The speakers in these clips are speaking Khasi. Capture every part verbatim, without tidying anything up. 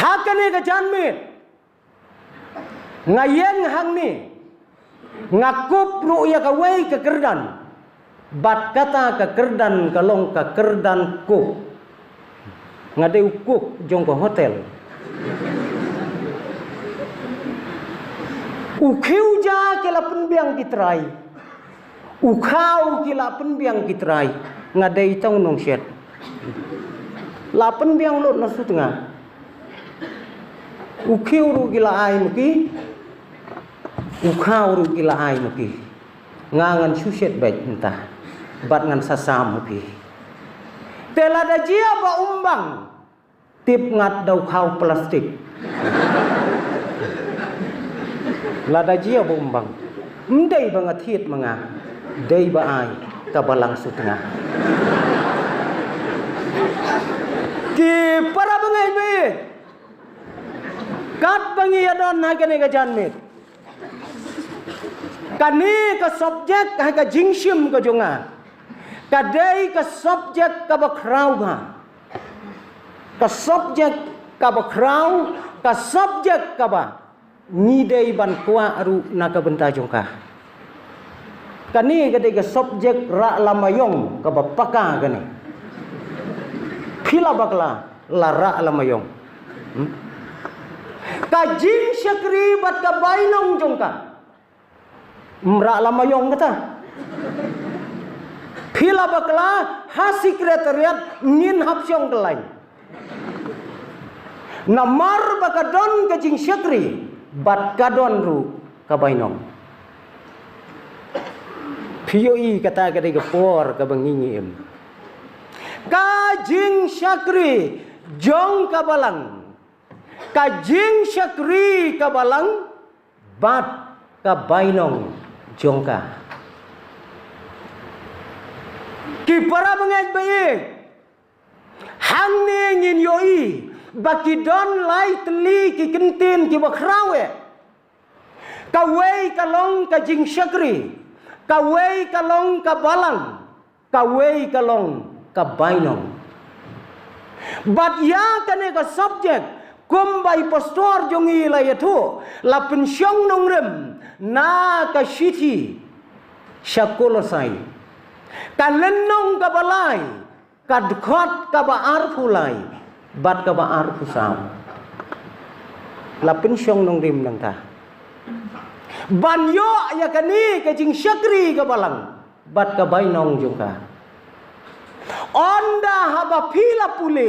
Ha kane ka janmiet, nga ïeng hangne, nga kup ruh ïa kawei ka kyrdan, bad kata ka kyrdan ka long ka kyrdan cook. Nga dei u cook jong ka hotel. U khiew ja ki la pynbiang ki trai. U khaw ki la pynbiang ki trai. Nga dei tang u nongshet. La pynbiang lut na sutnga. U khiew ruh ki la ai ma ki. U khaw ruh ki la ai ma ki. Nga ngan shu shet beit mynta. Bad ngan sa sam ma ki. Te lada jia ba um bang. Tip ngat da u khaw plastik. Lada jia ba um bang. Ym dei ba nga thied ma nga. Dei ba ai ka balang sutnga. Ki para bangeit ba ïeit. Katba ngi ïa don ha kane ka janmiet. Kane ka subject ha ka jingshim ka jong nga. Ka dei ka subject kaba khraw bha. Ka subject kaba khraw, ka subject kaba ngi dei ban kwah ruh na ka bynta jong ka. Kane ka dei ka subject rah lama ïong kaba paka kane. Phi la bakla la rah lama ïong. Hmm? Ka jingshakri bad ka bainong jong ka. Ym rah lama ïong kata. Phi la bakla ha secretariat ngin hap shong ka lain. Namar ba ka don ka jingshakri bad ka don ruh ka bainong. Phi ïohi kata ka dei ka por kaba ngi ngi im. Ka jingshakri jong ka balang. Ka jingshakri ka balang bad ka bainong jong ka. Ki para bangeit ba ïeit. Hangne ngin ïohi ba ki don lai tylli ki kyntien kiba khraw eh. Kawei ka long ka jingshakri, kawei ka long ka balang, kawei ka long ka bainong. Bad ïa kane ka subject, kumba i pastor jong ngi la ïathuh, la pynshong nongrim na ka shithi sha Kolosai. Ka lynnong kaba lai, ka dkhot kaba arphew lai bad kaba arphew saw. La pynshong nongrim nangta ban ïoh ïa kane ka jingshakri ka balang bad ka bainong jong ka. Ynda haba phi la pule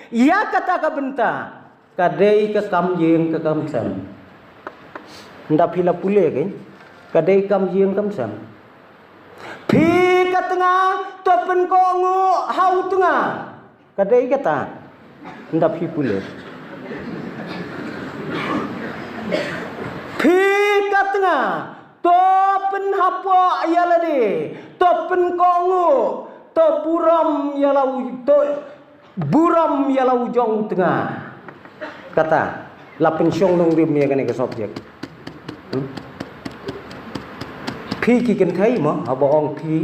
ïa kata ka bynta, ka dei ka kam ïing ka kam sem. Ynda phi la pule ka, ka dei kam ïing kam sem. Phi ka tnga, to pynkohnguh ha u tnga. Ka dei kata. Ynda phi pule. Phi ka tnga, to pynhapoh ïa lade, to pynkohnguh, to burom ïa la u, to burom ïa la u jong u tnga. Kata, la pynshong nongrim ïa kane ka subject. Hmm? Phi ki kynthei mo, haba ong phi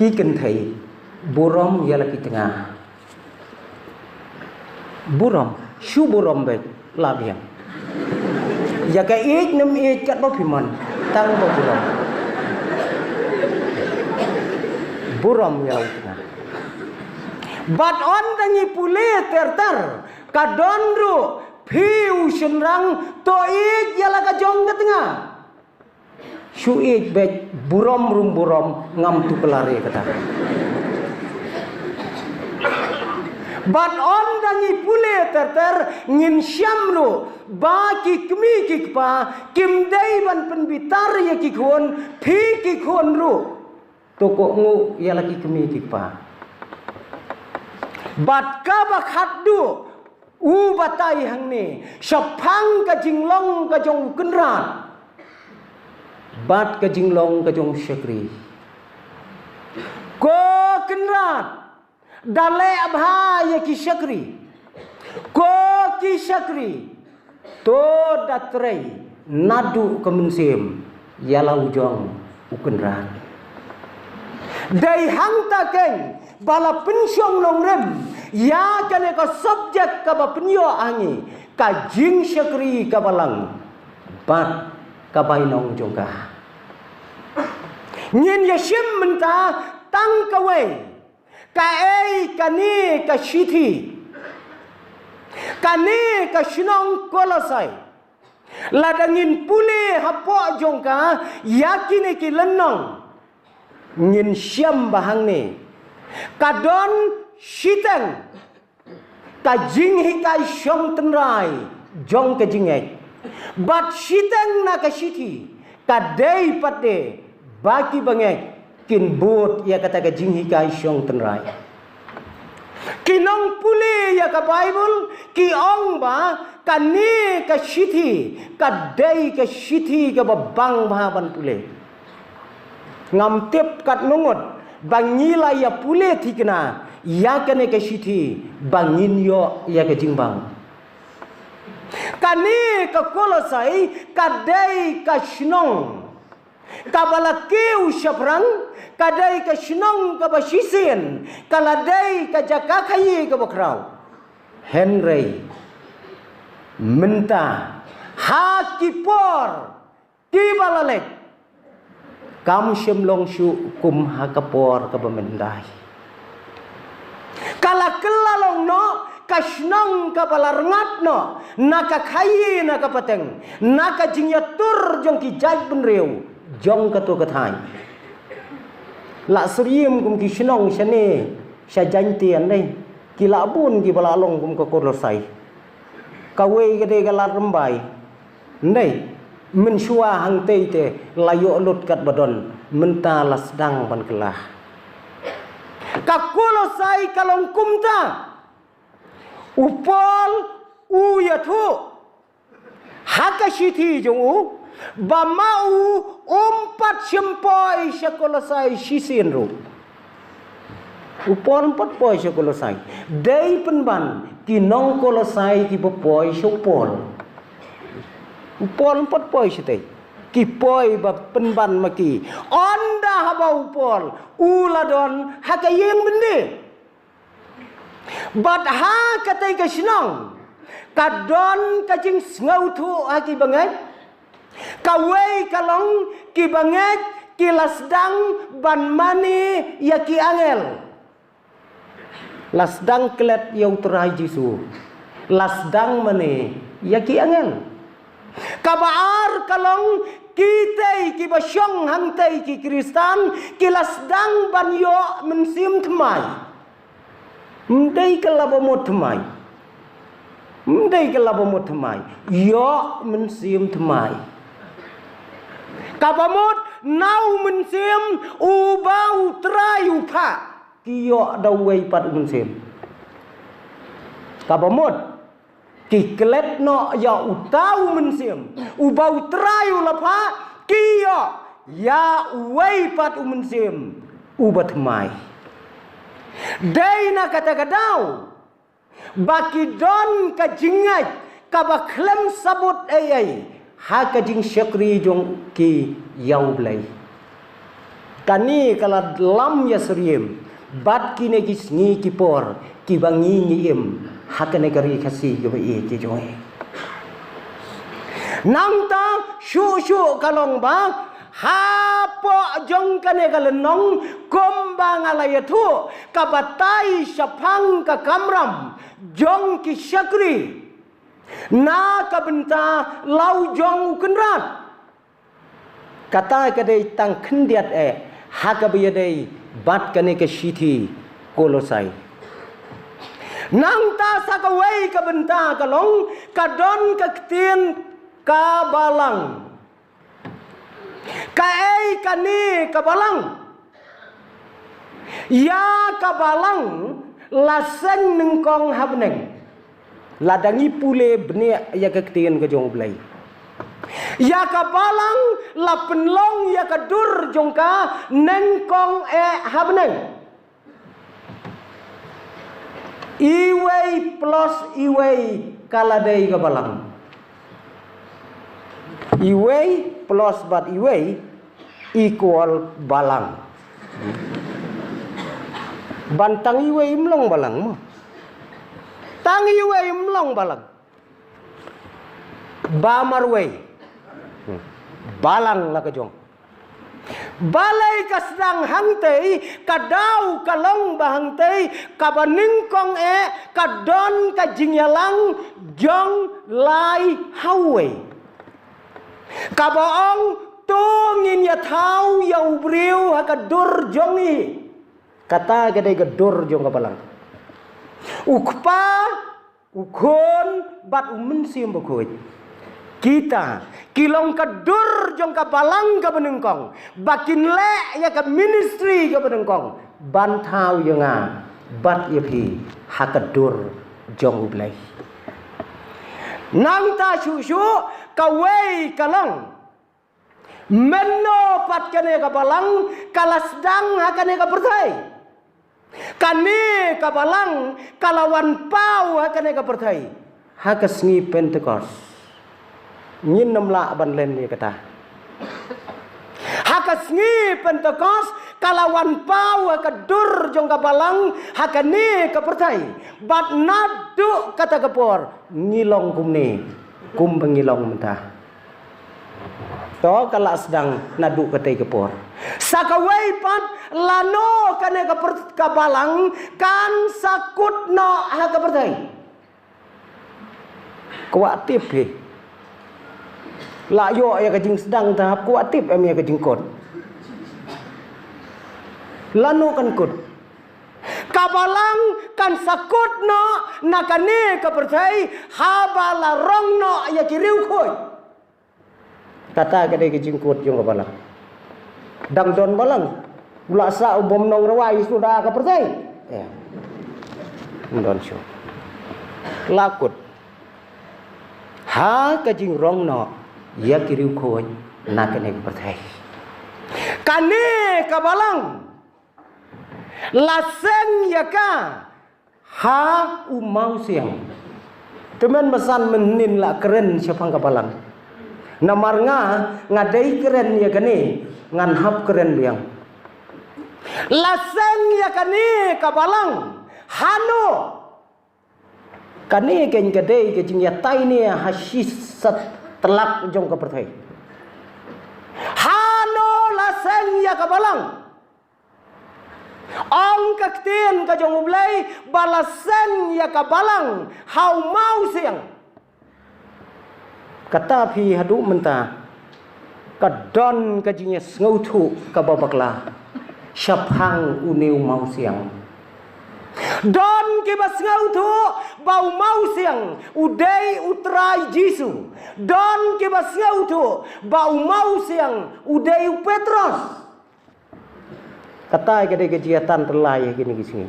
ki kynthei, burom ïa la ki tnga. Burom, shu burom beit, la biang. Ïa ka ïeit nem ïeit katba phi mon, tang ba burom. Burom ïa la u tnga. Bad ynda ngi pule ter ter, ka don ruh phi u shynrang, to ïeit ïa la ka jong ka tnga. Shu ïeit beit, burom ruh ym burom, ngam tuklar ïa kata. Bad ynda ngi pule ter ter, ngin shem ruh ba ki kmie ki kpa kim dei ban pynbitar ïa ki khun, phi ki khun ruh to kohnguh ïa la ki kmie ki kpa. Bad kaba khatduh, u batai hangne shaphang ka jinglong ka jong u kynrad bad ka jinglong ka jong u shakri. Ko kynrad, da leh bha ïa ki shakri. Ko ki shakri, to da trei naduh ka mynsiem ïa la u jong u kynrad. Dei hangta keiñ ba la pynshong nongrim ïa kane ka subject kaba pynïoh ha ngi, ka jingshakri ka balang bad ka bainong jong ka. Ngin ïa shim mynta tang kawei, kaei kane ka shithi, kane ka shnong Kolosai. Lada ngin pule hapoh jong ka ïa kine ki lynnong, ngin shem ba hangne ka don shiteng ka jinghikai shong tynrai jong ka jingngeit, bad shiteng na ka shithi ka dei pat de ba ki bangeit kin bud ïa kata ka jinghikai shong tynrai. Ki nongpule ïa ka Baibl ki ong ba kane ka shithi ka dei ka shithi kaba bang bha ban pule. Ngam tip katno ngut ba ngi la ïa pule thikna ïa kane ka shithi ba ngin ïoh ïa ka jingbang. Kane ka Kolosai ka dei ka shnong kaba la kiew shaphrang, ka dei ka shnong kaba shisien, ka la dei ka jaka khaïi kaba khraw. Hynrei mynta ha ki por kiba la leit, kam shym long shuh kum ha ka por kaba mynta hi. Ka la kylla long noh ka shnong kaba la rngat noh na ka khaïi na ka pateng, na ka jingïatur jong ki jaitbynriew jong kato ka thaiñ. La syriem kum ki shnong shane sha Jaiñtia, ndei, ki la bun kiba la long kum ka Kolosai. Kawei ka dei ka Lad Rymbai, ndei, mynshuwa hangtei te la ïoh lut katba don, mynta la sdang ban kylla. Ka Kolosai ka long kumta. U Paul u ïathuh ha ka shithi jong u ba ma u um pat shym poi sha Kolosai shisien ruh. U Paul um pat poi sha Kolosai. Dei pynban ki nong Kolosai kiba poi sha u Paul. U Paul um pat poi shatei. Ki poi ba pynban ma ki. Ynda haba u Paul u la don ha ka ïing byndi. Bad ha katei ka shnong ka don ka jingsngewthuh ha ki bangeit. Kawei ka long ki bangeit ki la sdang ban mane ïa ki angel. La sdang klet ïa u Trai Jisu. La sdang mane ïa ki angel. Kaba ar ka long kitei kiba shong hangtei ki Khristan ki la sdang ban ïoh mynsiem thymmai. Ym dei ka laba mut thymmai. Ym dei ka laba mut thymmai. Ïoh mynsiem thymmai. Kaba mut na u mynsiem uba u Trai u phah, ki ïoh da uwei pat u mynsiem. Kaba mut ki klet noh ïa uta u mynsiem uba u Trai u la phah, ki ïoh ïa uwei pat u mynsiem uba thymmai. Dei na kata ka daw ba ki don ka jingngeit kaba khlem sabut ei ei ha ka jingshakri jong ki ïa U Blei. Kane ka la lam ïa syriem bad kine ki sngi ki por kiba ngi ngi im ha kane ka ri Khasi kaba ïeit jong ngi. Nangta shuh shuh ka long ba hapoh jong kane ka lynnong kumba nga la ïathuh, ka batai shaphang ka kamram jong ki shakri na ka bynta la u jong u Kynrad. Kata ka dei tang khyndiat eh ha kaba ïadei bad kane ka shithi Kolosai. Nangta sa kawei ka bynta ka long ka don ka ktien ka balang. Kaei kane ka balang? Ïa ka balang la seng nyngkong ha bneng. Lada ngi pule bniah ïa ka ktien ka jong U Blei, ïa ka balang la pynlong ïa ka dur jong ka nyngkong eh ha bneng. Iwei plus iwei ka la dei ka balang. Iwei plus bad iwei equal balang. Ban tang iwei ym long balang mo. Tang iwei ym long balang. Ba marwei. Balang la ka jong. Balei ka sdang hangtei, ka daw ka long ba hangtei, kaba nyngkong eh, ka don ka jingïalang jong lai ha uwei. Kaba ong to ngin ïathaw ïa u briew ha ka dur jong ngi. Kata ka dei ka dur jong ka balang. U Kpa, u Khun, bad u Mynsiem Bakhuid. Kita ki long ka dur jong ka balang kaba nyngkong, ba kin leh ïa ka ministry kaba nyngkong, ban thaw ïa nga bad ïa phi ha ka dur jong U Blei. Nangta shuh shuh kawei ka long, mynno pat kane ka balang ka la sdang ha kane ka pyrthei. Kane ka balang ka la wan paw ha kane ka pyrthei ha ka sngi Pentekost. Ngin ym lah ban len ïa kata. Ha ka sngi Pentekost ka la wan paw ha ka dur jong ka balang ha kane ka pyrthei. Bad naduh kata ka por ngi long kumne, kumba ngi long mynta. To ka la sdang naduh katei ka por. Sa kawei pat lano kane ka per-, ka balang kan sa kut noh ha ka pyrthei. Kwah tip hi. La ïoh ïa ka jingsdang te hap kwah tip em ïa ka jingkut. Lano kan kut. Ka balang kan sa kut noh na kane ka pyrthei haba la rong noh ïa ki riewkhuid. Kata ka dei ka jingkut jong ka balang. Dang don balang u la sah u bym nongrwai suda ka pyrthei. Ym don shuh. La kut ha ka jingrong noh ïa ki riewkhuid na kane ka pyrthei. Kane ka balang la seng ïa ka ha u mawsiang. Te mynba san mynhynnin la kren shaphang ka balang. Namar nga, nga dei kren ïa kane, ngan hap kren biang. La seng ïa kane ka balang hano? Kane keiñ ka dei ka jingïatai ne ha shi satlak jong ka pyrthei. Hano la seng ïa ka balang? Ong ka ktien ka jong U Blei ba la seng ïa ka balang ha u mawsiang. Kata phi haduh mynta ka don ka jingïasngewthuh kaba bakla shaphang une u mawsiang. Don kiba sngewthuh ba u mawsiang u dei u Trai Jisu. Don kiba sngewthuh ba u mawsiang u dei u Petros. Kata ka dei ka jingïatai tyllai ha kine ki sngi.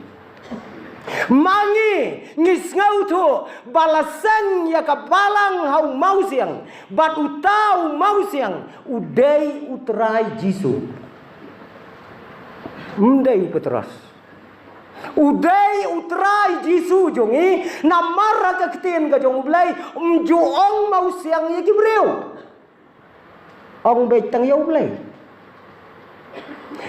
Ma ngi ngi sngewthuh ba la seng ïa ka balang ha u mawsiang, bad uta u mawsiang u dei u Trai Jisu. Ym dei u Petros. U dei u Trai Jisu jong ngi, namar ha ka ktien ka jong U Blei, ym ju ong mawsiang ïa ki briew. Ong beit tang ïa U Blei.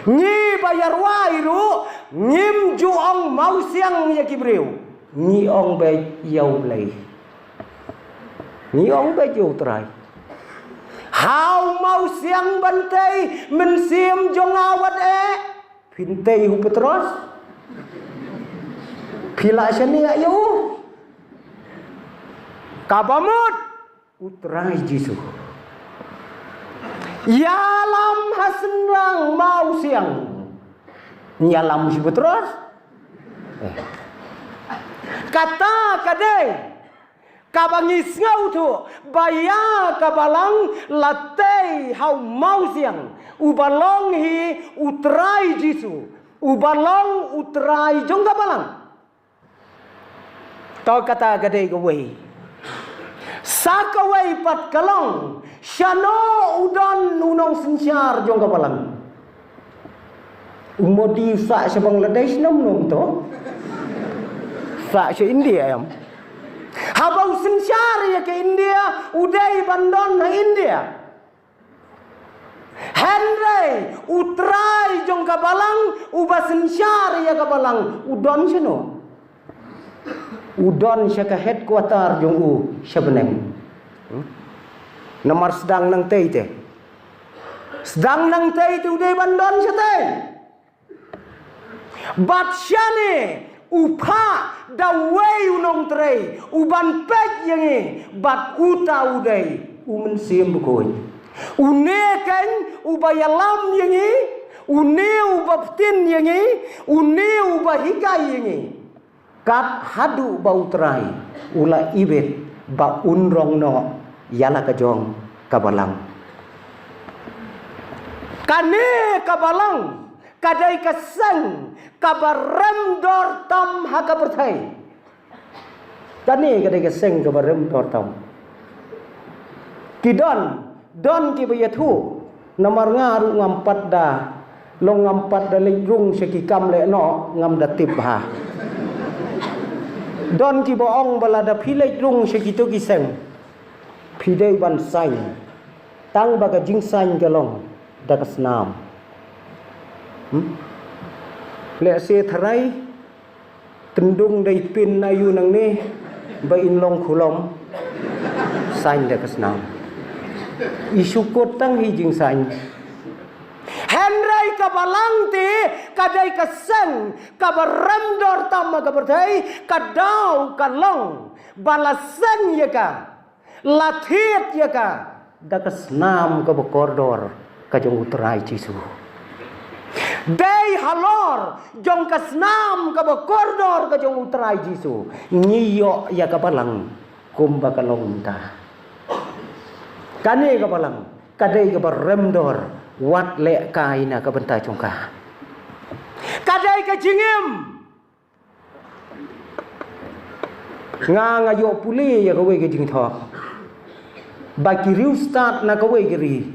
Ngi ba ïa rwai ruh ngim ju ong mawsiang ïa ki briew. Ngi ong beit ïa U Blei. Ngi ong beit ïa U Trai. Ha u mawsiang ban tei mynsiem jong nga wat eh. Phin tei u Petros. Phi lah shaniah ïa u. Kaba mut u Trai Jisu. Ïalam ha synrang mawsiang. Ïalam shi Petros. Eh. Kata ka dei kaba ngi sngewthuh ba ïa ka balang la tei ha u mawsiang uba long hi u Trai Jisu, uba long u Trai jong ka balang. To kata ka dei kawei. Sa kawei pat ka long, shano u don u nongsynshar jong ka balang? U Modi u sah sha Bangladesh, nom nom to. Sah sha India em. Haba u synshar ïa ka India, u dei ban don ha India. Hynrei u Trai jong ka balang, uba synshar ïa ka balang, u don shano? u don sha ka headquarter jong u sha bneng. Hmm? Namar sdang nangtei te. Sdang nangtei te u dei ban don shatei. Bad shane u phah da uwei u nongtrei u ban peit ïa ngi, bad uta u dei u Mynsiem Bakhuid. Une keiñ uba ïalam ïa ngi, une uba btin ïa ngi, une uba hikai ïa ngi. Kat haduh ba U Trai u la ibit ba un rong noh ïa la ka jong ka balang. Kane ka balang ka dei ka seng kaba rem dor tam ha ka pyrthei. Kane ka dei ka seng kaba rem dor tam. Ki don, don kiba ïathuh, namar nga ruh ngam pat da, long ngam pat da leit rung sha ki kam lehnoh, ngam da tip bha. Don kiba ong ba lada phi leit rung sha kito ki seng, phi dei ban sign. Tang ba ka jingsign ka long da ka snam. Hmm? Lehse tharai kyndung dei pin aïu nangne ba in long khulom, sign da ka snam. I shu kut tang hi jingsign. Hynrei ka balang te ka dei ka seng kaba rem dor tam ha ka pyrthei, ka daw ka long ba la seng ïa ka, la thied ïa ka da ka snam kaba kordor ka jong U Trai Jisu. Dei halor jong ka snam kaba kordor ka jong U Trai Jisu ngi ïoh ïa ka balang kumba ka long mynta. Kane ka balang ka dei kaba rem dor, wat leh kai na ka bynta jong ka. Ka dei ka jingim. Nga nga ïoh pule ïa kawei ka jingthoh ba ki riewstad na kawei ka ri,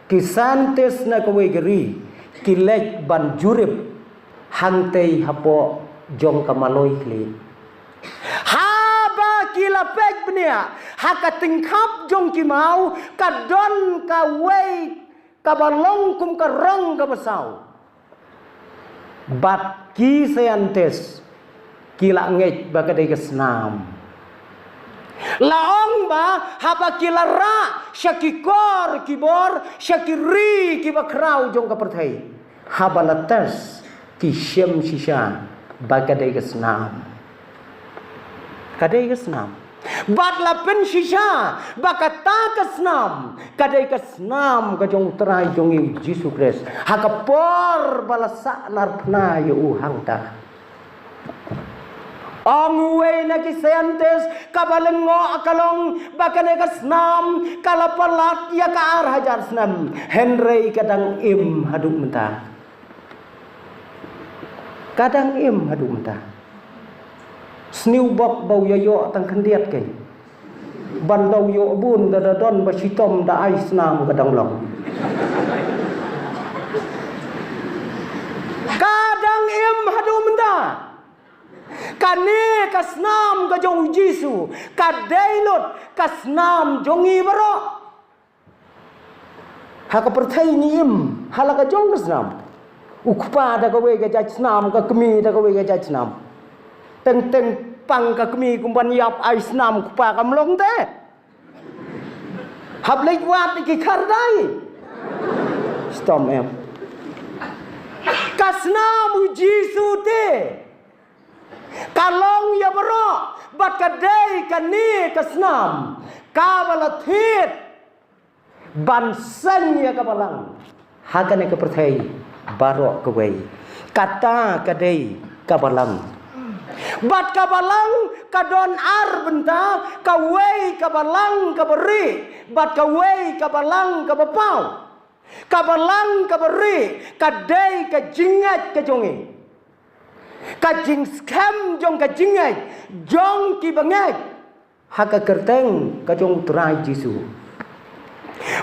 ki scientist na kawei ka ri, ki leit ban jurip hangtei hapoh jong ka maloi khlieh. Haba ki la peit bniah ha ka tyngkhap jong ki maw, ka don kawei kaba long kum ka rong kaba saw. Bad ki scientist ki la ngeit ba ka dei ka snam. La ong ba haba ki la rah sha ki kor ki bor, sha ki ri kiba khraw jong ka pyrthei, haba la test ki shem shisha ba ka dei ka snam. Ka dei ka snam. Bad la pynshisha ba kata ka snam ka dei ka snam ka jong U Trai jong ngi U Jisu Khrist ha ka por ba la sahnarphna ïa u hangta. Ong uwei na ki scientist, kaba lyngngoh ka long ba kane ka snam ka la palat ïa ka ar hajar snem, hynrei ka dang im haduh mynta. Ka dang im haduh mynta. Sniew bok ba u ïa ïoh tang khyndiat keiñ. Ban da u ïoh bun da da don ba shitom da ai snam ka dang long. Ka dang im haduh mynta. Kane ka snam ka jong U Jisu ka dei lut ka snam jong ngi baroh. Ha ka pyrthei ngi im ha la ka jong ka snam. U kpa da kawei ka jait snam, ka kmie da kawei ka jait snam. Teng teng pang ka kmie kum ban ïap ai snam, kpa kam long te. Hap leit wad ki khar dai. Stom em. Ka snam U Jisu te ka long ïa baroh, bad ka dei kane ka snam kaba la thied ban seng ïa ka balang ha kane ka pyrthei baroh kawei. Kata ka dei ka balang. Bad ka balang ka don ar bynta, kawei ka balang kaba rieh bad kawei ka balang kaba paw. Ka balang kaba rieh ka dei ka jingngeit ka jong ngi, ka jingskhem jong ka jingngeit jong kiba ngeit ha ka kyrteng ka jong U Trai Jisu.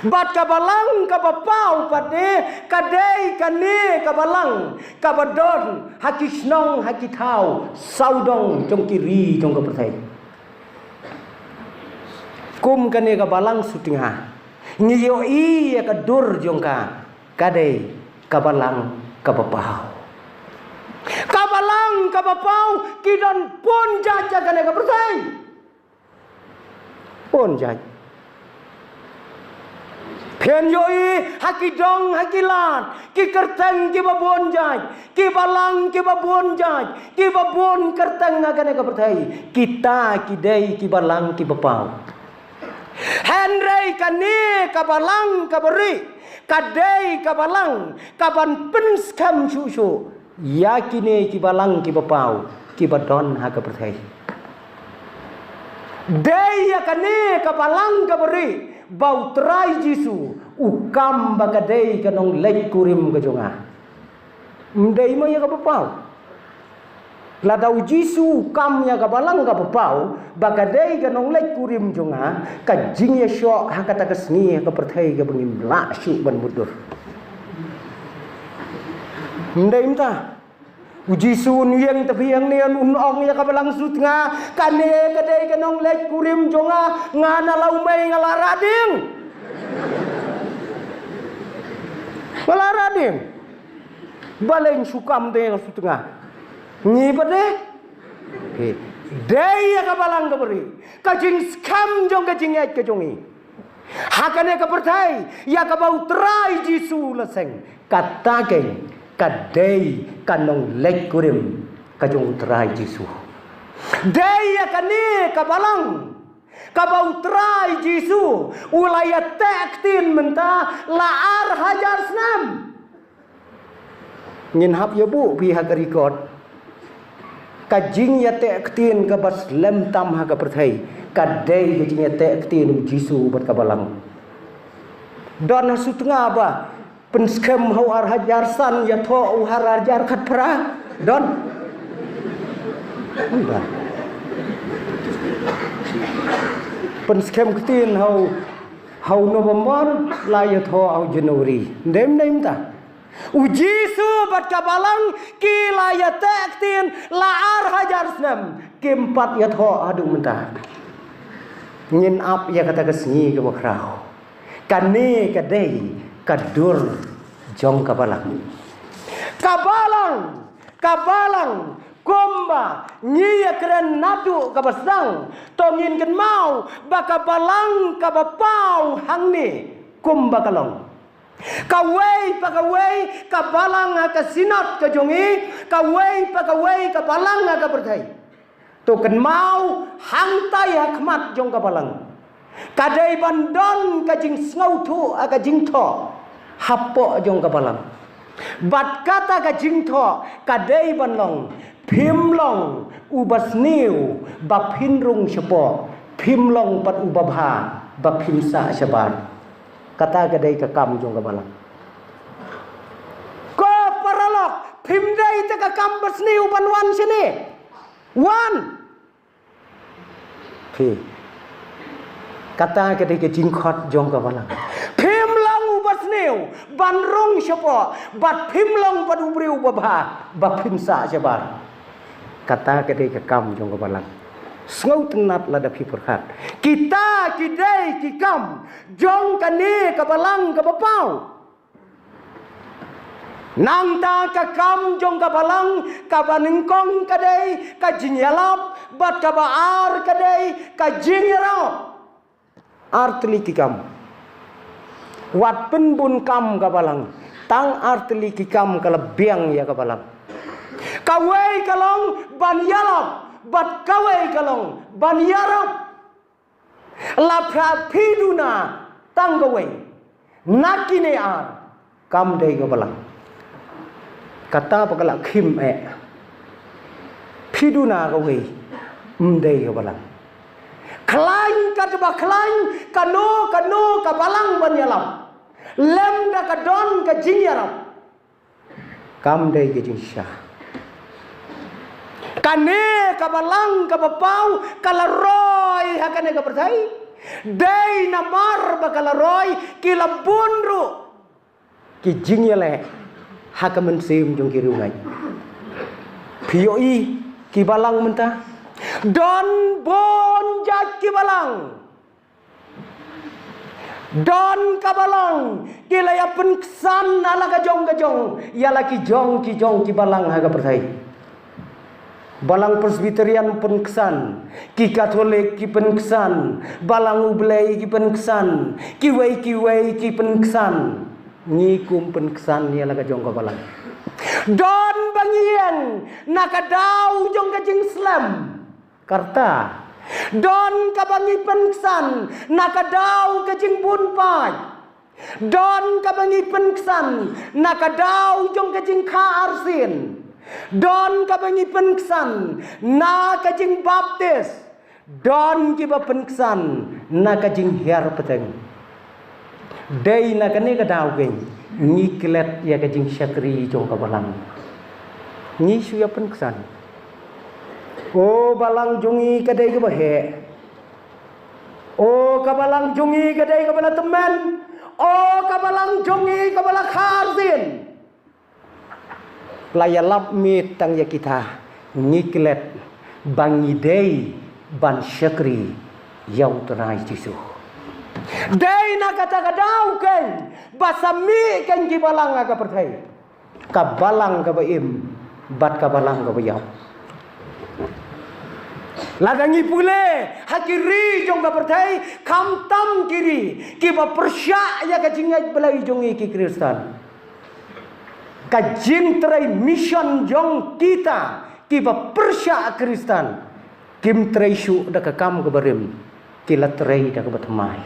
Bad ka balang kaba paw pat de ka dei kane ka balang kaba don ha ki shnong, ha ki thaw sawdong jong ki ri jong ka pyrthei. Kum kane ka balang Shooting Star ngi ïohi ïa ka dur jong ka, ka dei ka balang kaba paw. Ka balang Ba paw ki don bun jait ha kane ka pyrthei. Bun jait. Phin ïohi ha ki dong ha ki lad, ki kyrteng kiba bun jait, ki balang kiba bun jait, kiba bun kyrteng ha kane ka pyrthei. Kita ki dei ki balang kiba paw. Hynrei kane ka balang kaba rieh ka dei ka balang kaban pynskhem shuh shuh ïa kine ki balang kiba paw kiba don ha ka pyrthei. Dei ïa kane ka balang kaba rieh ba U Trai Jisu u kam ba ka dei ka nongleit kurim ka jong nga. Ym dei mo ïa kaba paw. Lada U Jisu u kam ïa ka balang kaba paw ba ka dei ka nongleit kurim jong nga, ka jingïashoh ha kata ka sngi ha ka pyrthei kaba ngim lah shuh ban mutdur. Ym dei mynta. U Jisu un ïeng te phi hangne un ong ïa ka balang sutnga, kane ka dei ka nongleit kurim jong nga, nga na Lawmei nga la rah dieng. Nga la rah dieng. Balei shu kam te ïa ka sutnga? Ngi pat de. Dei ïa ka balang kaba rieh ka jingskhem jong ka jingïeit ka jong ngi ha kane ka pyrthei ïa kaba U Trai Jisu la seng. Kata keiñ ka dei ka nongleit kurim ka jong U Trai Jisu. Dei ïa kane ka balang kaba U Trai Jisu u la ïateh ktien mynta la ar hajar snem. Ngin hap ïa buh phi ha ka record. Ka jingïateh ktien kaba slem tam ha ka pyrthei ka dei ka jingïateh ktien U Jisu bad ka balang. Don ha sutnga ba pynskhem ha u ar hajar san ïathoh u ar hajar khatphra. Don. Pynskhem ktien ha u, ha u November la ïathoh ha u January. Ym dei mynta. U Jisu bad ka balang ki la ïateh ktien la ar hajar snem, kim pat ïathoh haduh mynta. Ngin ap ïa kata ka sngi kaba khraw. Kane ka dei ka dur jong ka balang. Ka balang, ka balang kumba ngi ïakren naduh kaba sdang, to ngin kynmaw ba ka balang kaba paw hangne kumba ka long. Kawei pa kawei ka balang ha ka synod ka jong ngi, kawei pa kawei ka balang ha ka pyrthei. To kynmaw hangtai ha khmat jong ka balang ka dei ban don ka jingsngewthuh ha ka jingthoh hapoh jong ka balang. Bad kata ka jingthoh ka dei ban long, phim long uba sniew ba phin rung shapoh, phim long pat uba bha ba phin sah shabar. Kata ka dei ka kam jong ka balang. Ko paralok, phim dei te ka kam ba sniew ban wan shane. Wan. Phi. Kata ka dei ka jingkhot jong ka balang. Phim long uba sniew ban rung shapoh, bad phim long bad u briew uba bha ba phin sah shabar. Kata ka dei ka kam jong ka balang. Sngewtynnat lada phi pyrkhat. Kita ki dei ki kam jong kane ka balang kaba paw. Nangta ka kam jong ka balang kaba nyngkong ka dei ka jingïalap, bad kaba ar ka dei ka jingïarap. Ar tylli ki kam. Wat pynbun kam ka balang, tang ar tylli ki kam ka la biang ïa ka balang. Kawei ka long ban ïalap, bad kawei ka long ban ïarap. La pha phi duna tang kawei na kine ar, kam dei ka balang. Kata ba ka la khim eh. Phi duna kawei, ym dei ka balang. Khlaiñ katba khlaiñ kano kano ka balang ban ïalap, lymda ka don ka jingïarap, kam dei ka jingshisha. Kane ka balang kaba paw ka la roi ha kane ka pyrthei. Dei namar ba ka la roi ki la bun ruh ki jingïaleh ha ka mynsiem jong ki riewngeit. Phi ïohi ki balang mynta, don bun jait ki balang. Don ka balang ki la ïa pynksan ha la ka jong ka jong ïa la ki jong ki jong ki balang ha ka pyrthei. Balang Presbyterian pynksan, ki Katholik ki pynksan, Balang U Blei ki pynksan, kiwei kiwei ki pynksan. Ngi kum pynksan ïa la ka jong ka Balang. Don ba ngi ïeng na ka daw jong ka jingslem. Karta. Don kaba ngi pynksan na ka daw ka jingbun paid. Don kaba ngi pynksan na ka daw jong ka jingkha arsien. Don kaba ngi pynksan na ka jingbaptis. Don kiba pynksan na ka jinghiar pateng. Dei na kane ka daw keiñ ngi klet ïa ka jingshakri jong ka Balang. Ngi shu ïa pynksan. O Balang jong ngi ka dei kaba heh. O ka Balang jong ngi ka dei kaba la tymmen. O ka Balang jong ngi kaba la kha arsien. La ïalap miet tang ïa kita, ngi klet ba ngi dei ban shakri ïa U Trai Jisu. Dei na kata ka daw keiñ ba sa mih keiñ ki balang ha ka pyrthei. Ka Balang kaba im bad ka Balang kaba ïap. Lada ngi pule ha ki ri jong ka pyrthei, khamtam ki ri kiba pyrshah ïa ka jingngeit Blei jong ngi ki Khristan. Ka jingtrei mission jong kita kiba pyrshah Khristan kim trei shuh da ka kam kaba rim, ki la trei da kaba thymmai.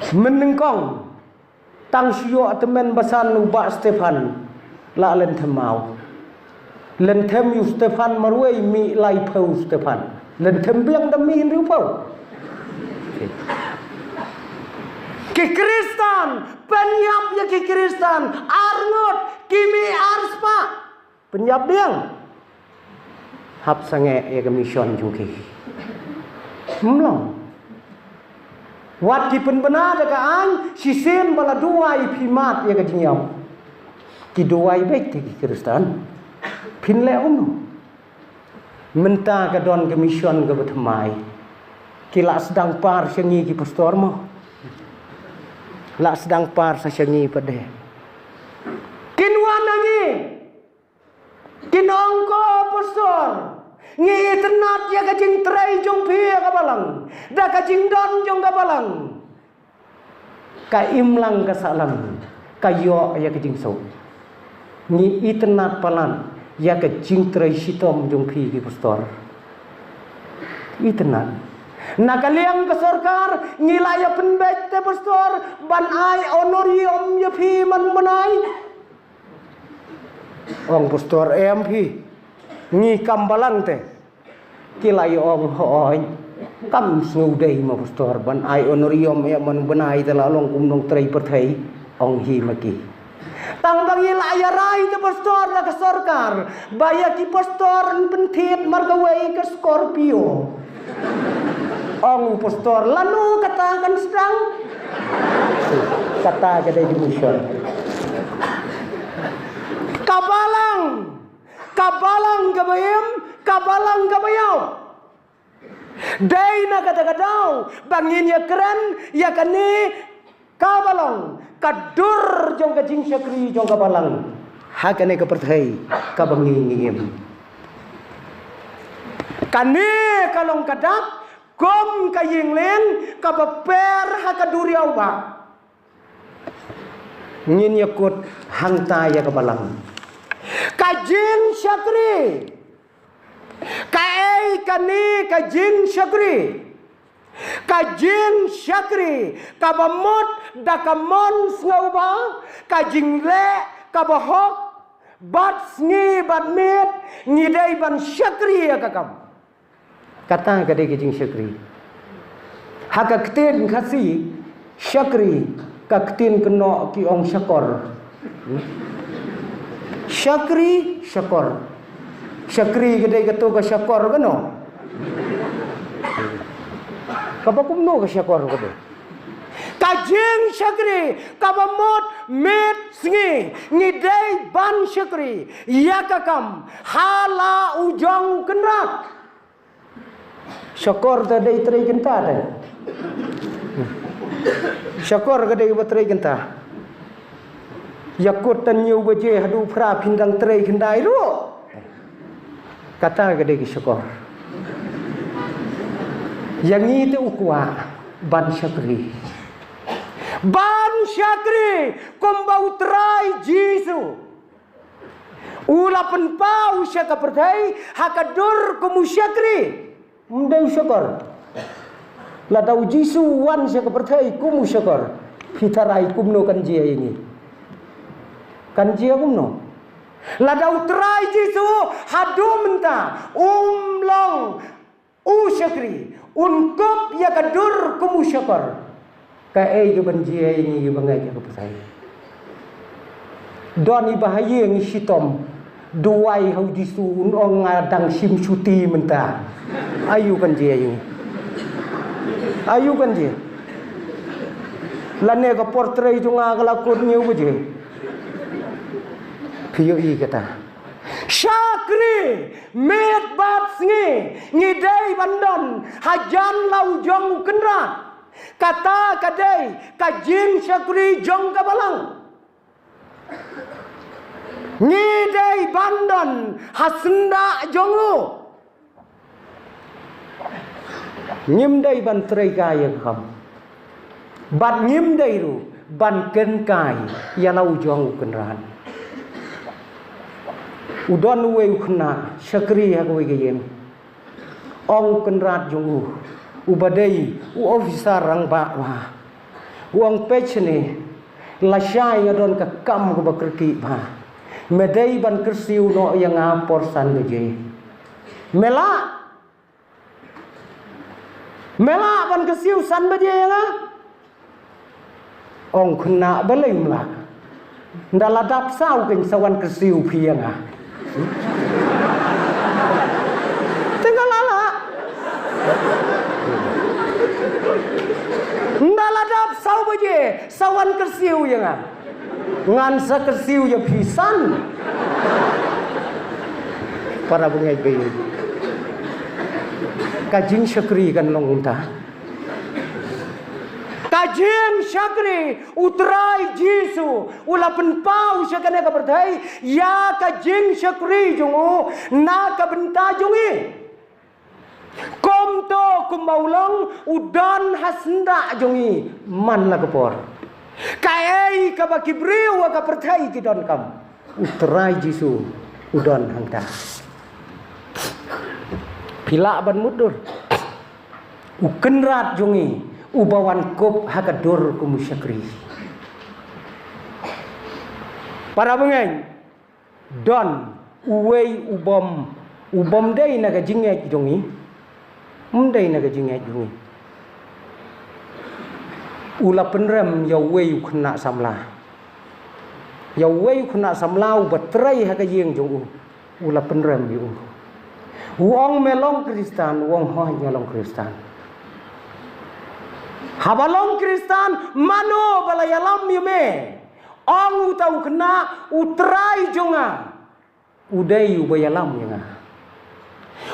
Mynnyngkong, tang shu ïoh tymmen basan u Bah Stephan la lynthem maw. Lynthem ïa u Stephan marwei, mih laiphew u Stephan. Lynthem biang da mih hynriewphew. Ki Khristan, pynïap ïa ki Khristan arngut, ki mih arspah. Pynïap biang. Hap sangeh ïa ka mission jong ki. Ym long. Wat ki pynbna da ka aiñ, shisien ba la duwai phi mad ïa ka jingïap. Ki duwai beit te ki Khristan. Phin leh kumno? Mynta ka don ka mission kaba thymmai. Ki la sdang par sha ngi ki pastor mo. La sdang par sa sha ngi pat de. Kin wan na ngi. Kin ong ko pastor, ngi itynnad ïa ka jingtrei jong phi ïa ka Balang, da ka jingdon jong ka Balang. Ka imlang ka sahlang, ka ïoh ïa ka jingsuk. Ngi itynnad palat ïa ka jingtrei shitom jong phi ki pastor. Itynnad. Na ka liang ka sorkar, ngi la ïa pynbeit te pastor, ban ai honorarium ïa phi man bnai. Ong pastor, em phi, ngi kam Balang te. Ki la ïa ong hooid. Kam sngewdei ma pastor ban ai honorarium ïa man bnai te, la long kum nongtrei pyrthei. Ong hi ma ki. Tang ba ngi la ïa rai te pastor na ka sorkar ba ïa ki pastor yn pynthied mar kawei ka Scorpio. Ong u pastor, lano kata kan sdang? Kata ka dei demission. Ka Balang, ka Balang kaba im, ka Balang kaba ïap. Dei na kata ka daw ba ngin ïa kren ïa kane kaba long ka dur jong ka jingshakri jong ka Balang ha kane ka pyrthei kaba ngi ngi im. Kane ka long ka dak kum ka ïing lieng kaba per ha ka duriaw ba ngin ïa kut hangta ïa ka Balang. Ka jingshakri. Kaei kane ka jingshakri? Ka jingshakri kaba mut da ka mon sngewbha, ka jingleh kaba hok, bad sngi bad miet ngi dei ban shakri ïa ka kam. Kata ka dei ka jingshakri. Ha ka ktien Khasi, shakri, ka ktien kynnoh ki ong shakor. Shakri, shakor. Shakri ka dei kato ka shakor kano? Kaba kumno ka shakor ka dei? Ka jingshakri kaba mut miet sngi ngi dei ban shakri ïa ka kam ha la u jong u kynrad. Shakor te dei trei kynta te. Shakor ka dei ba trei kynta. Ïa kut tan hynñiew baje haduh phra phin dang trei khyndai ruh. Kata ka dei ka shukor. Ïa ngi te u kwah ban shakri. Ban shakri kumba u Trai Jisu u la pynpaw sha ka pyrthei ha ka dur kum u shakri. Ym dei u shukor. Lada u Jisu u wan sha ka pyrthei kum u shukor, phi tharai kumno kan jia ïa ngi? Kan jia kumno? Lada u Trai Jisu haduh mynta um long u shakri, un kup ïa ka dur kum u shukor, kaei kaban jia ïa ngi kiba ngeit ïa ka pyrthei? Don iba ha ïing shitom, duwai ha u Jisu, un ong nga dang shim shuti mynta. Aïu kan jia ïa ngi? Aïu kan jia? Lane ka por trei jong nga ka la kut, aïu kan jia? Phi ïohi kata? Shakri miet bad sngi ngi dei ban don hajan la u jong u Kynrad. Kata ka dei ka jingshakri jong ka Balang. Ngi dei ban don ha syndah jong u. Ngim dei ban trei kai ïa ka kam, bad ngim dei ruh ban kynkai ïa la u jong u Kynrad. U don uwei u khynnah shakri ha kawei ka ïing. Ong u kynrad jong u, uba dei u officer rangbah, ba u ong, peit shane, lashai nga don ka kam kaba kyrkieh bha. Me dei ban kyrsiew noh ïa nga por san baje. Me lah? Me lah ban kyrsiew san baje ïa nga? Ong u khynnah, balei ym lah? Ynda la dap saw kein sa wan kyrsiew phi ïa nga. Te nga la lah. Ynda la dap saw baje sa wan kyrsiew ïa nga. Ngan sa kyrsiew ïa phi san. Para bangeit ba ïeit, ka jingshakri kan long kumta. Ka jingshakri, u Trai Jisu u la pynpaw sha kane ka pyrthei ïa ka jingshakri jong u na ka bynta jong ngi. Kumto kumba u long, u don ha syndah jong ngi man la ka por. Kaei kaba ki briew ha ka pyrthei ki donkam, u Trai Jisu u don hangta. Phi lah ban mutdur? U Kynrad jong ngi uba wan kup ha ka dur kum u shakri. Para bangeit, don uwei u bym, u bym dei na ka jingngeit jong ngi. Ym dei na ka jingngeit jong ngi. U la pynrem ïa uwei u khynnah samla. Ïa uwei u khynnah samla uba trei ha ka ïing jong u. U la pynrem ïa u. U ong, me long Khristan? U ong, hooid nga long Khristan. Haba long Khristan, mano ba la ïalam ïa me? Ong uta u khynnah, u Trai jong nga u dei uba ïalam ïa nga.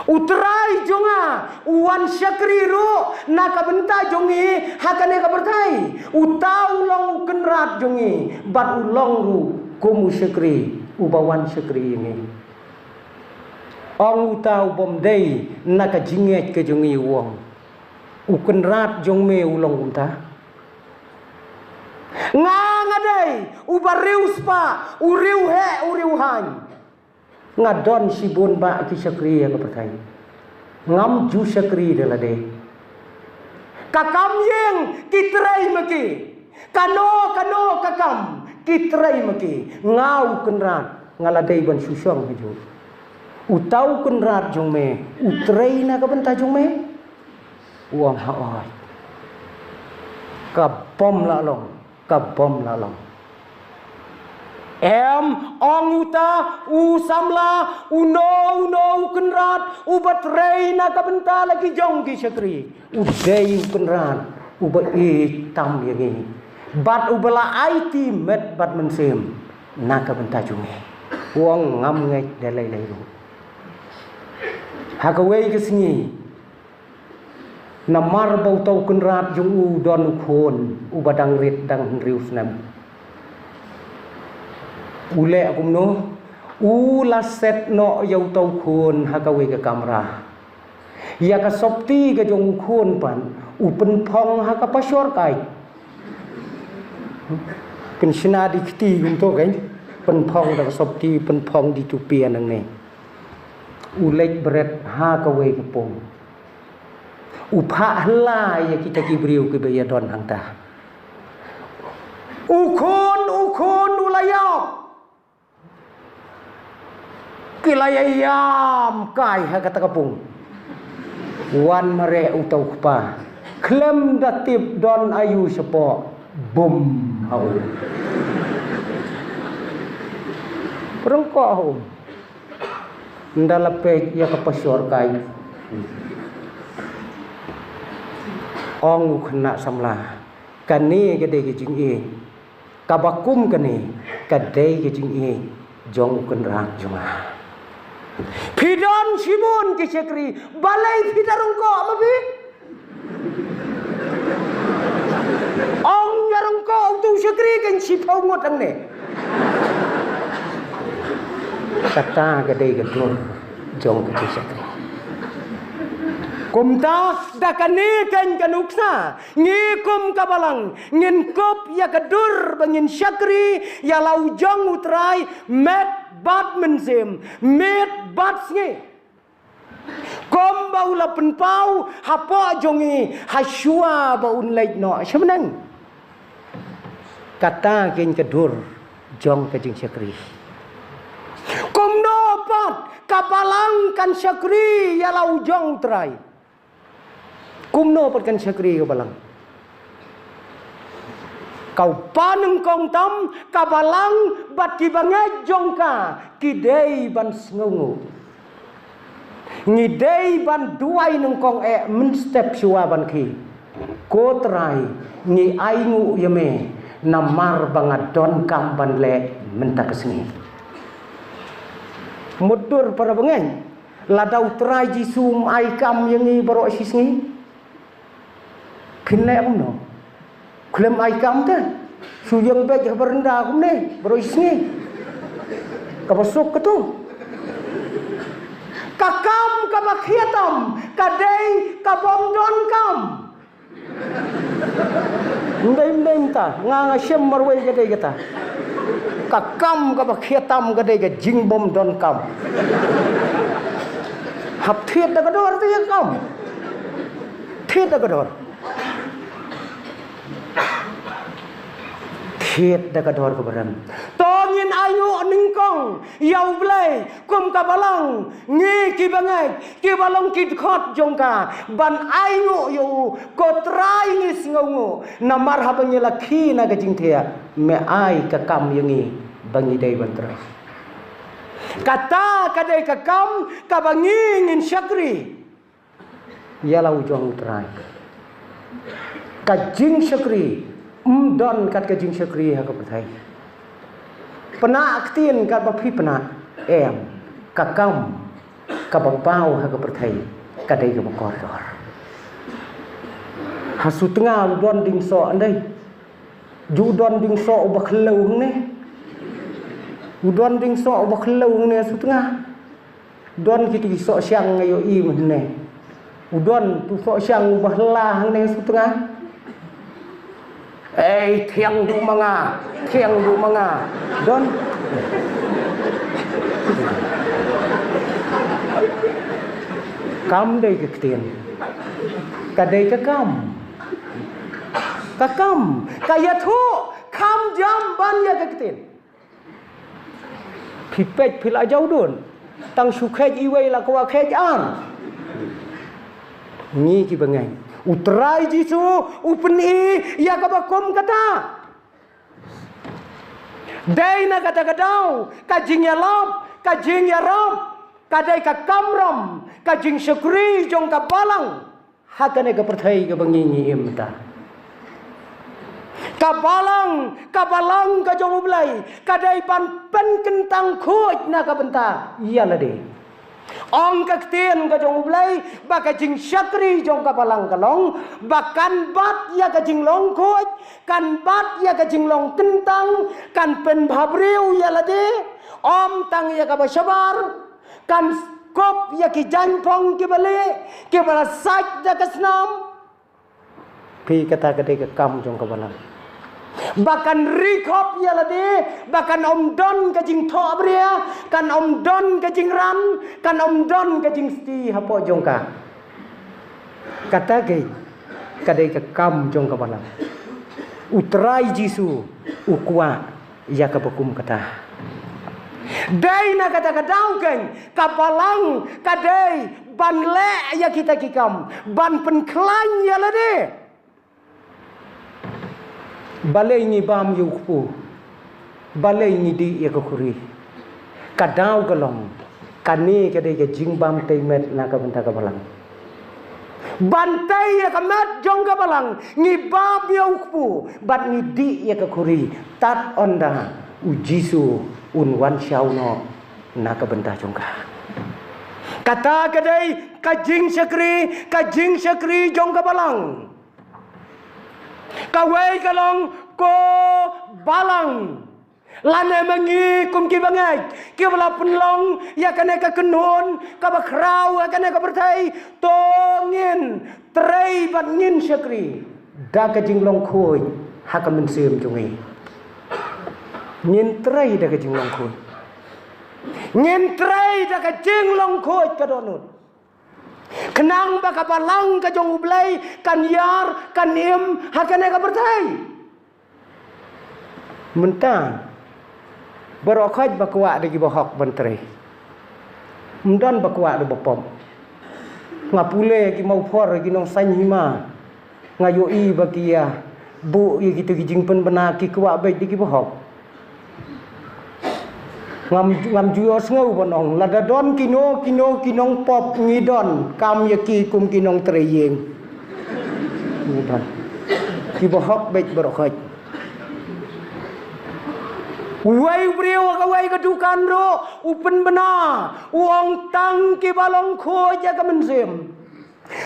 U Trai jong nga u wan shakri ruh na ka bynta jong ngi ha kane ka pyrthei. Uta u long u Kynrad jong ngi bad u long ruh kum u shakri uba wan shakri ïa ngi. Ong uta u bym dei na ka jingngeit ka jong ngi, u ong, u Kynrad jong me u long kumta? Nga, nga dei uba riewspah, u riewheh, u riewhaiñ. Nga don shibun bah ki shakri ha ka pyrthei. Ngam ju shakri da lade. Ka kam ïing ki trei ma ki. Kano kano ka kam ki trei ma ki. Nga u Kynrad nga la dei ban shu shong hajuh. Uta u Kynrad jong me u trei na ka bynta jong me? U ong, hooid. Ka bym lah long, ka bym lah long. Em, ong uta u samla, uno uno u Kynrad uba trei na ka bynta la ki jong ki shakri, u dei u Kynrad uba ïeit tam ïa ngi bad uba la aiti met bad mynsiem na ka bynta jong ngi. U ong, ngam ngeit da lei lei ruh. Ha kawei ka sngi, namar ba uta u Kynrad jong u u don u khun uba dang rit, dang hynriew snem, u leh kumno? U la set noh ïa uta u khun ha kawei ka kamra. Ïa ka sopti ka jong u khun pat u pynphong ha ka pashor kai. Pynshna di kti kumto kan. Pynphong da ka sopti, pynphong di tupi nangne. U leit bret ha kawei ka pung. U phah hla ïa kita ki briew kiba ïa don hangta. U khun, u khun, u la ïap. Ki la ïa ïam kai ha kata ka pung. Wan mareh uta u kpa. Khlem da tip don aïu shapoh. Bum ha u. Pyrngkoh ha u. Nda la peit ïa ka pashor kai. Ong u khynnah samla. Kane ka dei ka jingïeit. Kaba kum kane ka dei ka jingïeit jong u kynrad jong nga. Phi don shibun ki shakri, balei phi da rung koh ma phi? Ong ïa rung koh utu u shakri kan shiphew ngut hangne. Kata ka dei ka dur jong ka jingshakri. Kumta da kane kan ka nuksa. Ngi kum ka balang, ngin kup ïa ka dur ba ngin shakri ïa la u jong u Trai, met bad mynsiem, miet bad sngi. Kumba u la pynpaw hapoh jong ngi, ha shuwa ba un leit noh sha bneng. Kata kein ka dur jong ka jingshakri. Kumno pat ka balang kan shakri ïa la u jong u Trai. Kumno pat kan shakri ka balang. Ka u kpa nyngkong tam, ka balang bad ki bangeit jong ka, ki dei ban sngewnguh. Ngi dei ban duwai nyngkong eh mynstep shuwa ban khie. Ko Trai, ngi ainguh ïa me, namar ba nga donkam ban leh mynta ka sngi. Mutdur para bangeit. Lada u Trai Jisu um ai kam ïa ngi baroh shi sngi. Phin leh kumno? Khlem ai kam te. Shu ïeng beit ha baranda kumne baroh shi sngi. Kaba suk kato. Ka kam kaba khia tam ka dei ka bym don kam. Ym dei, ym dei mynta, nga nga shem marwei ka dei kata. Ka kam kaba khia tam ka dei ka jingbym don kam. Hap thied da ka dor te ka kam. Thied da ka dor. Thied da ka dor kaba rem. To ngin ainguh nyngkong ïa U Blei kum ka balang, ngi ki bangeit, kiba long ki dkhot jong ka, ban ainguh ïa u, ko Trai ngi sngewnguh, namar haba ngi la khie na ka jingthiah, me ai ka kam ïa ngi ba ngi dei ban trei. Kata ka dei ka kam kaba ngi ngin shakri ïa la u jong U Trai. Ka jingshakri ym don kat ka jingshakri ha ka pyrthei. Pynah ktien kat ba phi pynah, em, ka kam kaba paw ha ka pyrthei ka dei kaba kordor. Ha Sutnga u don ding soh ndei. Ju don ding soh uba khlem ne. U don ding soh uba khlem ne Sutnga. Don kito ki soh shang nga ïohi mynne. U don tu soh shang uba hla hangne Sutnga. Ei, thiang duh ma nga, thiang duh ma nga. Don. Kam dei ka ktien. Ka dei ka kam. Ka kam. Ka ïathuh kham jam ban ïa ka ktien. Phi peit phi la jaw dun. Tang shu kheit iwei la kwah kheit ar. Ngi ki bangeit. U Trai Jisu u pyni ïa kaba kum kata. Dei na kata ka daw ka jingïalap, ka jingïarap, ka dei ka kamram, ka jingshakri jong ka balang. Ha kane ka pyrthei kaba ngi ngi im mynta. Ka balang, ka balang ka jong U Blei, ka dei ban pynkyntang khuid na ka bynta ïa lade. Ong ka ktien ka jong U Blei, ba ka jingshakri jong ka balang ka long, ba kan bat ïa ka jinglong khuid, kan bat ïa ka jinglong kyntang, kan pynbha briew ïa lade, Ym tang ïa kaba shabar, kan kup ïa ki jaiñphong kiba lieh, kiba la sait da ka snam. Phi, kata ka dei ka kam jong ka Balang. Ba kan ri khop ïa lade, ba kan ym don ka jingthohbria, kan ym don ka jingran, kan ym don ka jingsti hapoh jong ka. Kata ka, ka dei ka kam jong ka Balang. U Trai Jisu u kwah ïa kaba kum kata. Dei na kata ka daw keiñ, ka Balang ka dei ban leh ïa kita ki kam, ban pynkhlaiñ ïa lade. Balei ngi bam ïa u kpu? Balei ngi dih ïa ka khuri? Ka daw ka long, kane ka dei ka jingbam tei met na ka bynta ka Balang. Ban tei ïa ka met jong ka Balang, ngi bam ïa u kpu, bad ngi dih ïa ka khuri, tad ynda u Jisu un wan shaw noh na ka bynta jong ka. Kata ka dei ka jingshakri, ka jingshakri jong ka Balang. Kawei ka long, ko Balang, lane ma ngi kum ki bangeit kiba la pynlong ïa kane ka kynhun kaba khraw ha kane ka pyrthei, to ngin trei bad ngin shakri da ka jinglong khuid ha ka mynsiem jong ngi. Ngin trei da ka jinglong khuid. Ngin trei da ka jinglong khuid ka dohnud. Khnang ba ka Balang ka jong U Blei kan ïar, kan im ha kane ka pyrthei. Mynta baroh khoit ba kwah da ki bahok ban trei. Ym don ba kwah da ba pop. Nga pule ki mawphor, ki nongsaiñ hima. Nga ïohi ba ki ïa buh ïa kita ki jingpynbna, ki kwah beit da ki bahok. Ngam, ngam ju ïohsngew ban ong, lada don kino kino ki nongpop, ngi donkam ïa ki kum ki nongtrei ïing. Ngi don. Ki bahok beit baroh khoit. Uwei u briew ha kawei ka dukan ruh u pynbna, u ong tang kiba long khuid ïa ka mynsiem.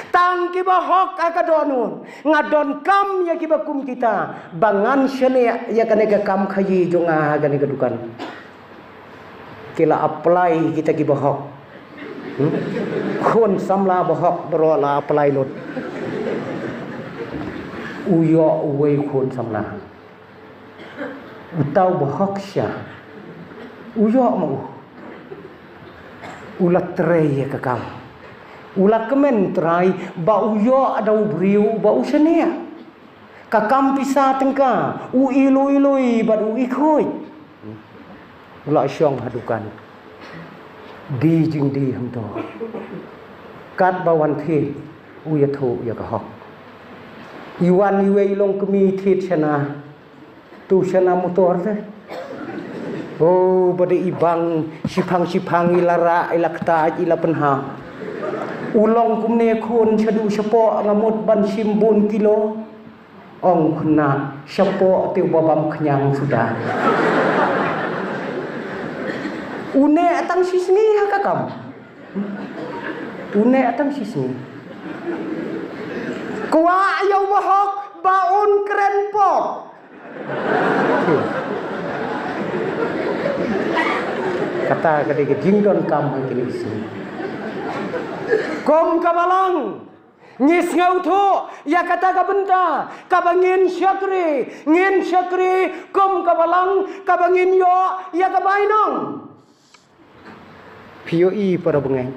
Tang kiba hok ha ka dohnud. Nga donkam ïa kiba kum kita ba ngan shaniah ïa kane ka kam khaïi jong nga ha kane ka dukan. Ki la apply kita kiba hok. Hmm? Khun samla ba hok baroh la apply lut. U ïoh uwei khun samla. Uta u bahok sha. U ïoh ma u. U la trei ïa ka kam. U la kmen Trai ba u ïoh da u briew ba u shaniah. Ka kam pisa tyngka, u i lui lui bad u i khuid. U la shong ha dukan. Die jingdie hangto. Katba wan thied, u ïathuh ïa ka hok. I wan iwei i longkmie thied shana. Tu shana motor te. Oh, ba dei i bang, shiphang shiphang i la rah, i la ktait, i la pynhap. U long kumne khun, shaduh shapoh nga mut ban shim bun kilo. Ong khynnah, shapoh te uba bam khñiang suda. U neh tang shisngi ha ka kam. U neh tang shisngi. Kwah ïa u bahok ba un kren pop. Kata ka dei ka jingdonkam ha kine ki sngi. Kum ka Balang, ngi sngewthuh ïa kata ka bynta kaba ngin shakri, ngin shakri kum ka Balang kaba ngin ïoh ïa ka bainong. Phi ïohi para bangeit.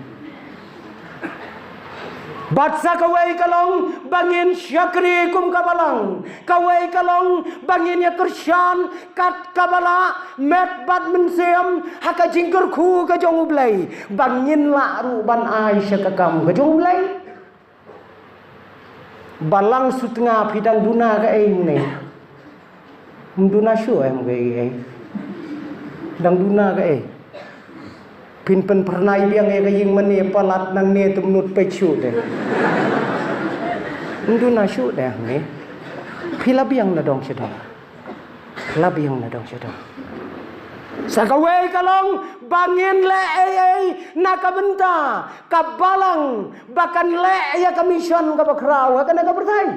Bad sa kawei ka long ba ngin shakri kum ka Balang. Kawei ka long ba ngin ïa kyrshan kat kaba lah met bad mynsiem ha ka jingkyrkhu ka jong U Blei. Ba ngin lah ruh ban ai sha ka kam ka jong U Blei. Balang Sutnga, phi dang duna kaei mynne? Ym duna shuh em kaei? Dang duna kaei? Phin pynphyrnai biang ïa ka ïing mane palat nangne te mynta peit shuh te. Ym duna shuh te hangne. Phi la biang na dong sha dong. La biang na dong sha dong. Sa kawei ka long ba ngin leh ei ei na ka bynta ka Balang ba kan leh ïa ka mission kaba khraw ha kane ka pyrthei.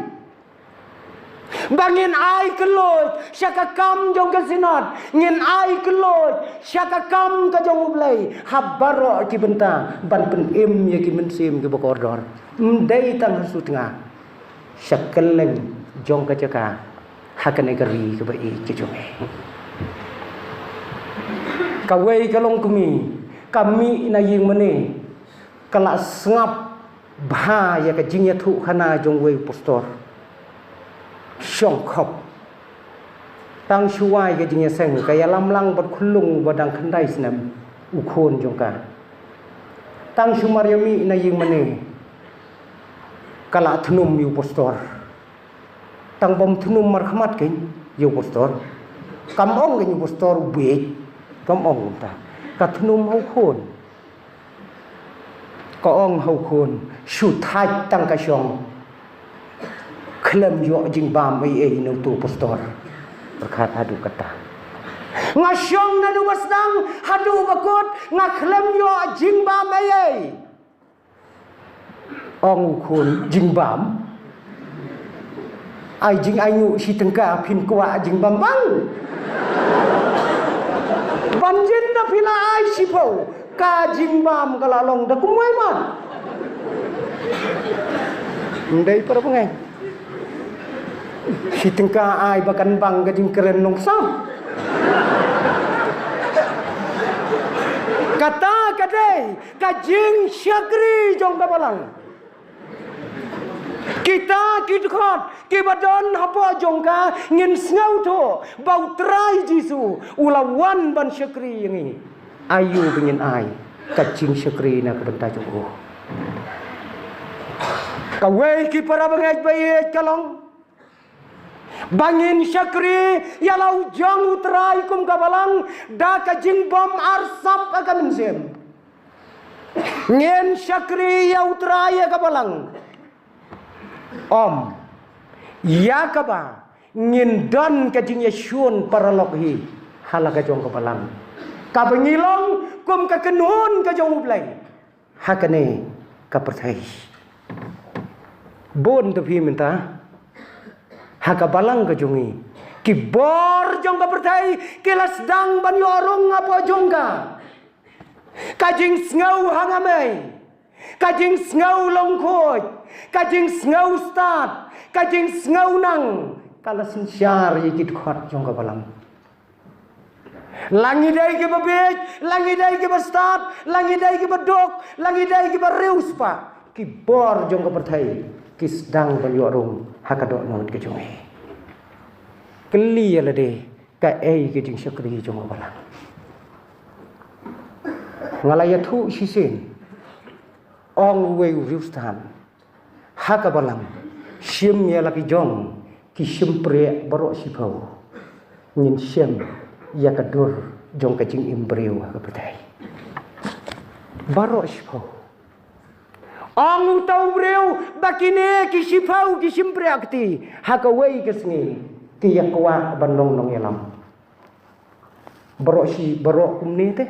Ba ngin ai kylluid sha ka kam jong ka Synod, ngin ai kylluid sha ka kam ka jong U Blei ha baroh ki bynta, ban pynim ïa ki mynsiem kiba kordor. Ym dei tang ha Sutnga, sha kylleng jong ka jaka, ha kane ka ri kaba ïeit ka jong ngi. Kawei ka longkmie ka mih na ïingmane, ka la sngap bha ïa ka jingïathuhkhana jong uwei u pastor. Shongkhop. Tang shu wai ka jingïaseng, ka ïalam lang bad u khyllung uba dang khyndai snem, u khun jong ka. Tang shu mar ïa mih na ïingmane, ka la thnum ïa u pastor. Tang bym thnum markhmat kein ïa u pastor. Kam ong kein ïa u pastor u bieit. Kam ong kumta. Ka thnum ha u khun. Ka ong ha u khun, shu thait tang ka shong. Khlem ïoh jingbam ei ei na uto u pastor. Pyrkhat haduh katta. Nga shong naduh ba sdang haduh ba kut, nga khlem ïoh jingbam ei ei. Ong u khun, jingbam? Ai jingainguh shi tyngka phin kwah jingbam bang. Ban jin da phi la ai shiphew, ka jingbam ka la long da kumwei man. Ym dei para bangeit. Shi tyngka ai ba kan bang ka jingkren nongsa. Kata ka dei ka jingshakri jong ka Balang. Kita ki dkhot kiba don hapoh jong ka, ngin sngewthuh ba U Trai Jisu u la wan ban shakri ïa ngi. Aïu ba ngin ai ka jingshakri na ka bynta jong u. Kawei ki para bangeit ba ïeit ka long ba ngin shakri ïa la u jong U Trai kum ka Balang da ka jingbym arsap ha ka mynsiem. Ngin shakri ïa U Trai ha ka Balang. Ym ïa kaba ngin don ka jingïashun paralok hi ha la ka jong ka Balang, kaba ngi long kum ka kynhun ka jong U Blei ha kane ka pyrthei. Bun te phi mynta ha ka Balang ka jong ngi, ki bor jong ka pyrthei ki la sdang ban ïoh rung hapoh jong ka. Ka jingsngew ha nga mei, ka jingsngew longkhuid, ka jingsngew stad, ka jingsngew nang, ka la synshar ïa ki dkhot jong ka Balang. La ngi dei kiba bieit, la ngi dei kiba stad, la ngi dei kiba duk, la ngi dei kiba riewspah, ki bor jong ka pyrthei ki sdang ban ïoh rung ha ka dohnud ka jong ngi. Kylli ïa lade, kaei ka jingshakri jong ka Balang? Nga la ïathuh shisien, ong uwei u riewstad, ha ka Balang, shim ïa la ki jong ki shympriah baroh shiphew. Ngin shem ïa ka dur jong ka jingim briew ha ka pyrthei. Baroh shiphew. Ong uta u briew ba kine ki shiphew ki shympriah kti, ha kawei ka sngi ki ïa kwah ban long nongïalam. Baroh shi, baroh kumne te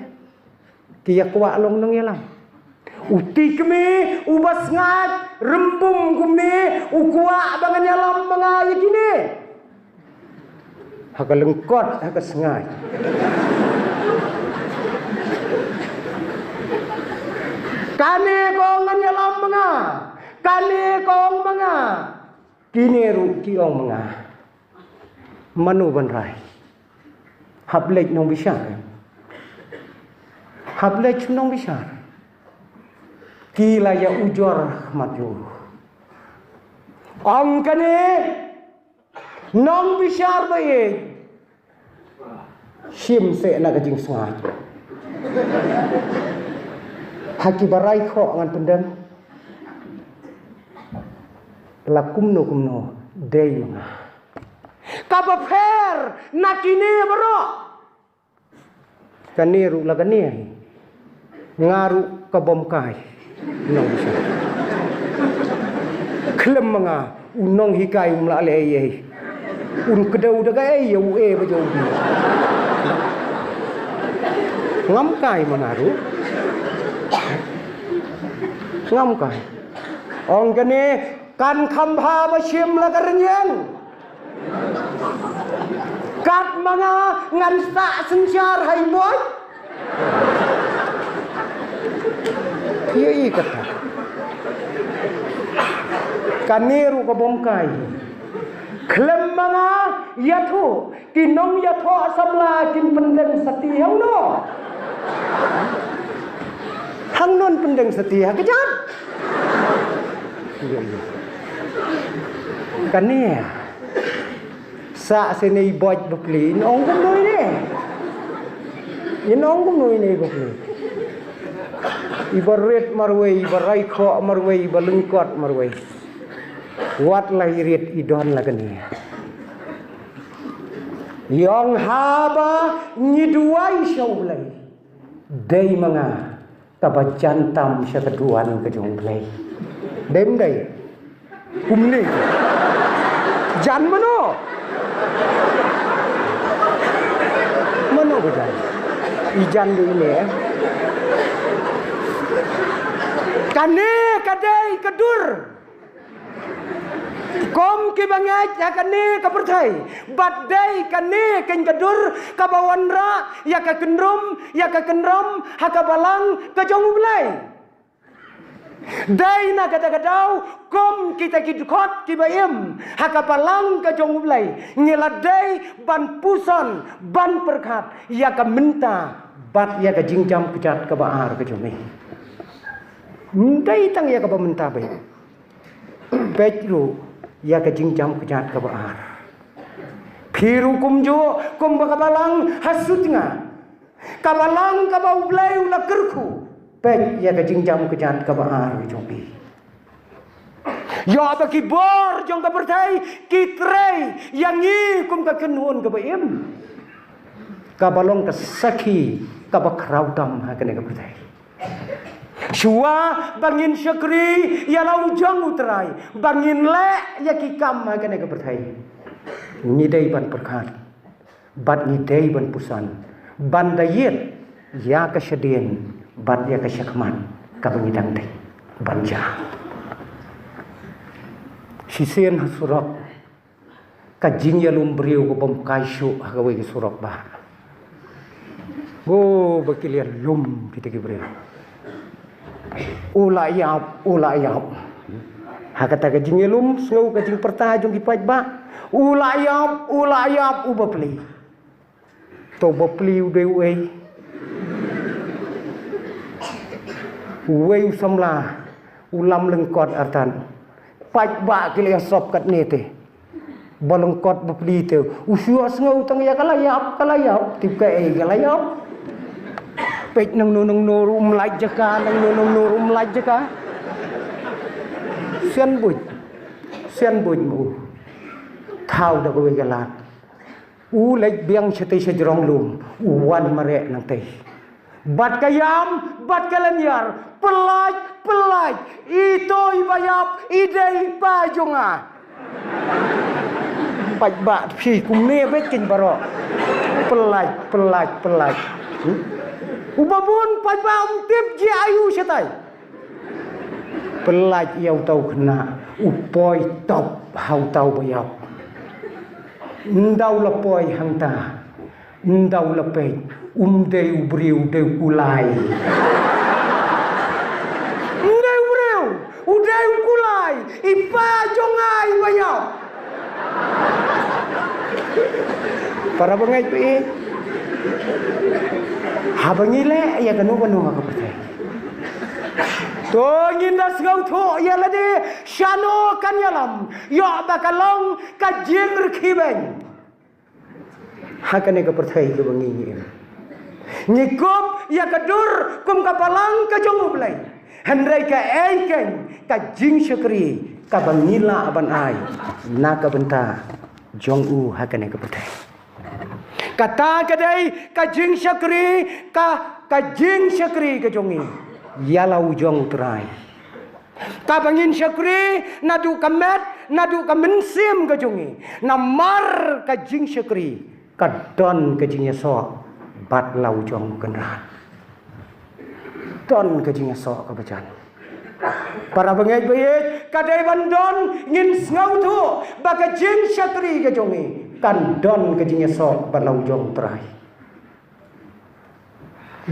ki ïa kwah long nongïalam. U tikmie uba sngaid rymbum kumne u kwah ba ngan ïalam ma nga ïa kine. Ha ka lyngkot, ha ka sngaid. Kane ka ong ngan ïalam ma nga, kane ka ong ma nga, kine ruh ki ong ma nga. Mano ban rai? Hap leit nongbishar. Hap leit nongbishar. Ki la ïa ujor khmat jong u. Ong kane, nongbishar ba ïeit, shim seh na ka jingsngaid. Ha kiba rai khoh ngan pyndem. La kumno kumno dei ma nga. Kaba pher na kine baroh. Kane ruh la kane. Nga ruh ka bym kai. Nongbishar. Khlem ma nga u nonghikai um lah leh ei ei. Un kdew da kaei ïa u e ba jong u. Ngam kai ma nga ruh. Ngam kai. Ong kane, kan kham bha ba shim la ka rynïeng. Kat ma nga ngan sah synshar ha i Boit. Ïa i kata. Kane ruh ka bym kai. Khlem ma nga ïathuh, ki nongïathoh samla kin pyndeng sati hangno. Hangno pyndeng sati ha kjat. Kane. Sah sien i Boit bapli, in ong kumno ine. In ong kumno ine bapli. Iba rit marwei, iba raikhoh marwei, iba lyngkot marwei. Wat la i rit i don la kane. Ïong haba ngi duwai sha U Blei. Dei ma nga kaba jan tam sha ka duwan ka jong U Blei. Dei ym dei? Kumne. Jan mano? Mano ba jan? I jan dei ne. Kane ka dei ka dur. Kum kiba ngeit ha kane ka pyrthei. Bad dei kane keiñ ka dur kaba wanrah ïa ka kynrum, ïa ka kynrum ha ka balang ka jong U Blei. Dei na kata ka daw, kum kita ki dkhot kiba im ha ka balang ka jong U Blei, ngi la dei ban puson, ban pyrkhat ïa ka mynta bad ïa ka jingjam kjat kaba ar ka jong ngi. Ym dei tang ïa kaba mynta beit. Peit ruh ïa ka jingjam kjat kaba ar. Phi ruh kumjuh, kumba ka balang ha sut nga. Ka balang kaba U Blei u la kyrkhu. Peit ïa ka jingjam kjat kaba ar jong phi. Ïoh ba ki bor jong ka pyrthei ki trei ïa ngi kum ka kynhun kaba im. Kaba long ka sakhi kaba khraw tam ha kane ka pyrthei. Shuwa ba ngin shakri ïa la u jong U Trai, ba ngin leh ïa ki kam ha kane ka pyrthei, ngi dei ban pyrkhat bad ngi dei ban puson ban da ïit ïa ka shadien bad ïa ka shakhmat kaba ngi dang dei ban jia. Shisien ha surok ka jingïalum briew ka bym kai shuh ha kawei ka surok ba. Go ba ki la ïalum kita ki briew. U la ïap, u la ïap. Ha kata ka jingïalum sngew ka jingpyrta jong ki paidbah. U la ïap, u la ïap, u bapli. To bapli u dei uei? Uei u samla u lam lyngkot artat. Paidbah ki la ïasop katne te. Ba lyngkot bapli te. U shu ïohsngew tang ïa ka la ïap, ka la ïap. Tip kaei ka la ïap. Peit nangno nangno ruh um lait jaka, nangno nangno ruh um lait jaka. Shen buit. Shen buit ma u. Thaw da kawei ka lad. U leit biang shatei sha jrong lum, u wan mareh nangtei. Bad ka ïam, bad ka lynñiar, pyllait, pyllait, ito i ba ïap, i dei i pa jong nga. Paidbah phi kumne beit keiñ baroh. Pyllait, pyllait, pyllait. Hmm? U babun paidbah um tip jia aiu shatai. Pyllait ïa uta u khynnah, u poi top ha uta u ba ïap. Ynda u la poi hangta, ynda u la peit, um dei u briew, u dei u kulai. Um dei u briew, u dei u kulai, i pa jong nga i ba ïap. Para bangeit ba ïeit. Haba ngi leh ïa kano kano ha ka pyrthei, to ngin da sngewthuh ïa lade shano kan ïalam. Ïoh ba ka long ka jingrkhie beiñ ha kane ka pyrthei kaba ngi ngi im. Ngi kup ïa ka dur kum ka balang ka jong U Blei. Hynrei kaei keiñ ka jingshakri kaba ngi lah ban ai na ka bynta jong u ha kane ka pyrthei. Kata ka dei ka jingshakri, ka, ka jingshakri ka jong ngi ïa la u jong U Trai. Kaba ngin shakri naduh ka met, naduh ka mynsiem ka jong ngi. Namar ka jingshakri ka don ka jingïasoh bad la u jong U Kynrad. Don ka jingïasoh kaba jan. Para bangeit baieit, ka dei ban don, ngin sngewthuh ba ka jingshakri ka jong ngi kan don ka jingïasoh bad la u jong U Trai.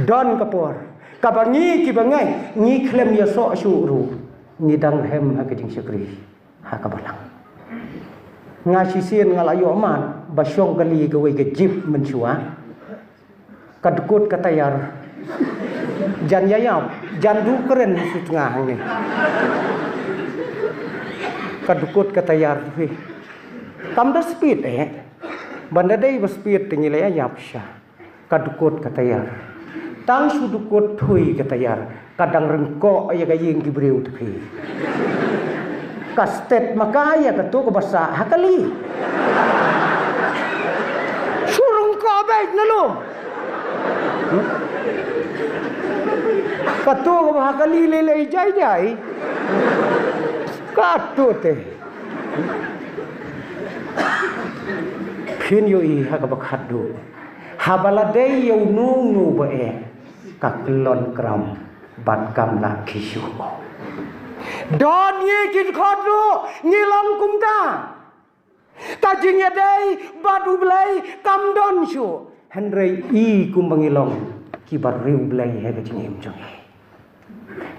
Don ka por kaba ngi ki bangeit ngi khlem ïasoh shuh ruh, ngi dang hem ha ka jingshakri ha ka balang. Nga shisien nga la ïoh mad ba shong kali kawei ka jip mynshuwa. Ka dkut ka tayar. Jan ïa ïap, jan du kren ha shu tnga hangne. Ka dkut ka tayar phi. Kam da speed eh. Ban da dei ba speed te ngi la ïa ïap sha. Ka dkut ka tayar. Tang shu dkut thui ka tayar. Ka dang ryngkoh ïa ka ïing ki briew te phi. Ka stet ma ka ïa ka tu ka basa ha kali. Shu ryngkoh beit na lum. Ka tu ka ba ha kali lei lei jai jai. Ka tu te. Phin ïohi ha kaba khatduh. Haba la dei ïa uno uno ba eh, ka kyllon kram bad kam lah khie shuh. Don ngi ki dkhot ruh ngi long kumta. Ka jingïadei bad U Blei kam don shuh. Hynrei i kumba ngi long kiba riewblei ha ka jingim jong ngi.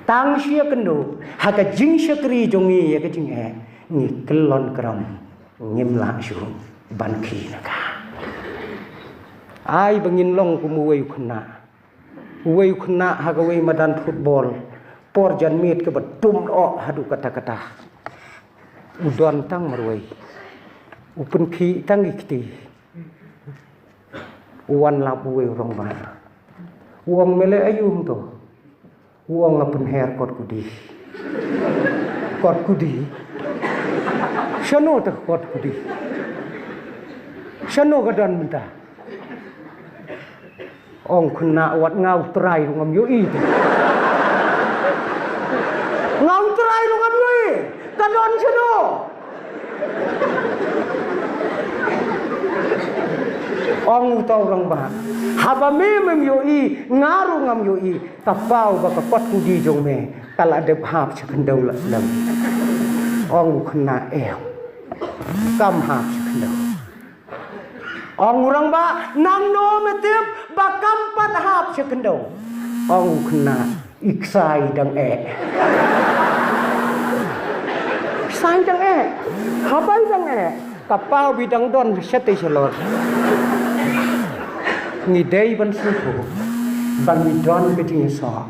Tang shu ïakynduh ha ka jingshakri jong ngi ïa ka jingeh, ngi kyllon kram, ngim lah shuh ban khie na ka. Ai ba ngin long kum uwei u khynnah. Uwei u khynnah ha kawei madan football. Por janmiet kaba tum noh haduh katta katta. U don tang marwei. U pynkhih tang ki kti. U wan lap uwei u rangbah. U ong, me leh aïu hangto? U ong, nga pynher kot kudi. Kot kudi? Shano te kot kudi? Shano ka don mynta? Ong khynnah, wat nga U Trai ruh ngam ïohi. Nga U Trai ruh ngam ïohi. Ka don shano? Ong uta u rangbah, haba me mem ïohi, nga ruh ngam ïohi, ka paw ba ka kot kudi jong me ka la dep hap sha khyndew la slem. Ong u khynnah, em, kam hap sha khyndew. Ong u rangbah, nangno me tip ba kam pat hap sha khyndew? Ong u khynnah, i ksai dang eh. Ksai dang eh. Haba i dang eh, ka paw ba i dang don shatei shalor. Ngi dei ban sngewthuh ba ngi don ka jingïasoh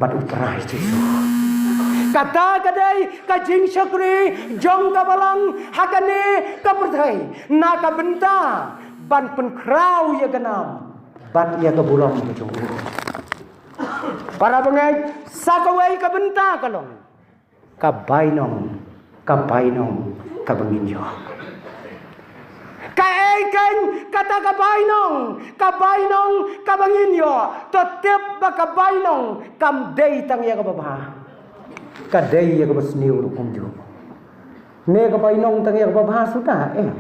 bad U Trai Jisu. Kata ka dei ka jingshakri jong ka Balang ha kane ka pyrthei na ka bynta ban pynkhraw ïa ka nam bad ïa ka burom ka jong u. Para bangeit, sa kawei ka bynta ka long ka bainong, ka bainong kaba ngin ïoh. Kaei keiñ kata ka bainong, ka bainong kaba ngin ïoh? To tip ba ka bainong kam dei tang ïa kaba bha. Ka dei ïa kaba sniew ruh kumjuh. Ne ka bainong tang ïa kaba bha suda, eh.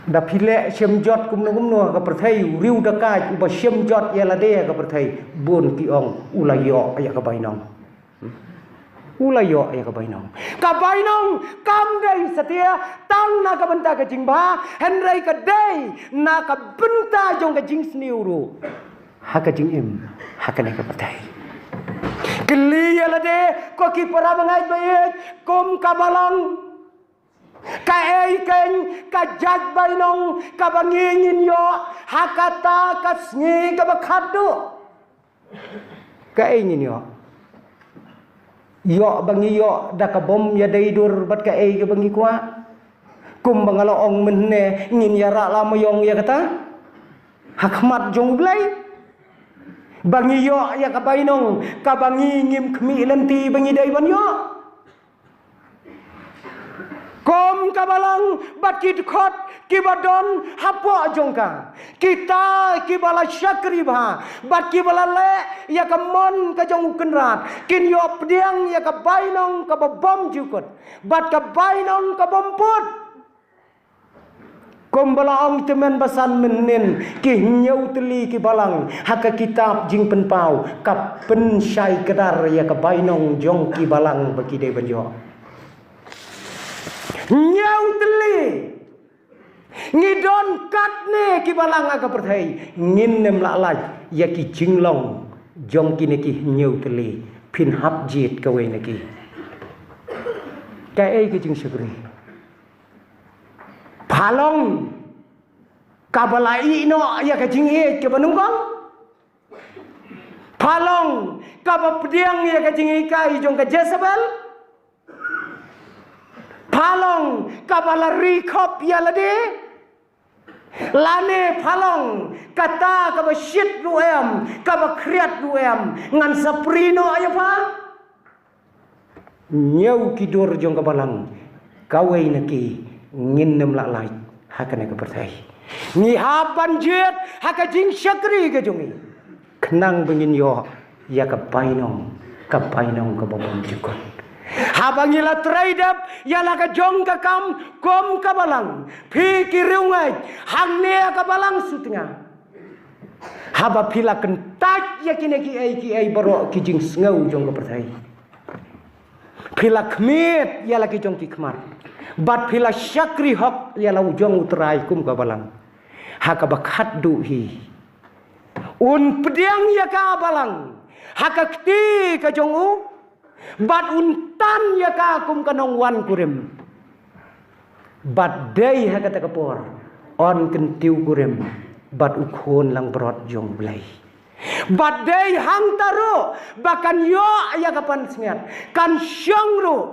Da phi leh shemjot kumno kumno ha ka pyrthei, u riew dakait uba shemjot ïa lade ha ka pyrthei, bun ki ong u la ïoh ïa ka bainong. U la ïoh ïa ka bainong. Ka bainong kam dei satia tang na ka bynta ka jingbha, hynrei ka dei na ka bynta jong ka jingsniew ruh ha ka jingim ha kane ka pyrthei. Kylli ïa lade ko ki para bangeit baieit, kum ka Balang, kaei keiñ ka jait bainong kaba ngi ngin ïoh ha kata ka sngi kaba khatduh? Kaei ngin ïoh? Ïoh ba ngi ïoh da ka bym ïadei dur bad kaei kaba ngi kwah? Kumba nga la ong mynne, ngin ïarah la maiong ïa kata ha khmat jong U Blei, ba ngi ïoh ïa ka bainong kaba ngi ngim khmih lynti ba ngi dei ban ïoh. Kum ka Balang bad ki dkhot kiba don hapoh jong ka, kita kiba la shakri bha bad kiba la leh ïa ka mon ka jong U Kynrad, kin ïoh pdiang ïa ka bainong kaba bymjukut bad ka bainong ka bymput. Kumba la ong tymmen basan mynnin, ki hynñiew tylli ki balang ha ka kitab Jingpynpaw ka pynshai kdar ïa ka bainong jong ki balang ba ki dei ban ïoh. Hynñiew tylli. Ngi don katne ki balang ha ka pyrthei, ngin nym lah lait ïa ki jinglong jong kine ki hynñiew tylli. Phin hap jied kawei na ki. Kaei ka jingshakri? Pha long kaba la ïeh noh ïa ka jingïeit kaba nyngkong? Pha long kaba pdiang ïa ka jinghikai jong ka Jezebel? Pha long kaba la ri khop ïa lade? Lane pha long kata kaba shit ruh em, kaba khriat ruh em, ngan sa pri noh ïa pha? Hynñiew ki dur jong ka balang, kawei na ki ngin nym lah lait ha kane ka pyrthei. Ngi hap ban jied ha ka jingshakri ka jong ngi, khnang ba ngin ïoh ïa ka bainong, ka bainong kaba bymjukut. Haba ngi la trei dep ïa la ka jong ka kam kum ka balang, phi ki riewngeit hangne ha ka balang Sutnga, haba phi la kyntait ïa kine kiei kiei baroh ki jingsngew jong ka pyrthei, phi la khmied ïa la ki jong ki khmat, bad phi la shakri hok ïa la u jong U Trai kum ka balang, ha kaba khatduh hi un pdiang ïa ka balang ha ka kti ka jong u, bad un tan ïa ka kum ka nongwan kurim. Bad dei ha kata ka por yn kyntiew kurim bad u khun langbrot jong U Blei. Bad dei hangta ruh ba kan ïoh ïa ka pansngiat, kan shong ruh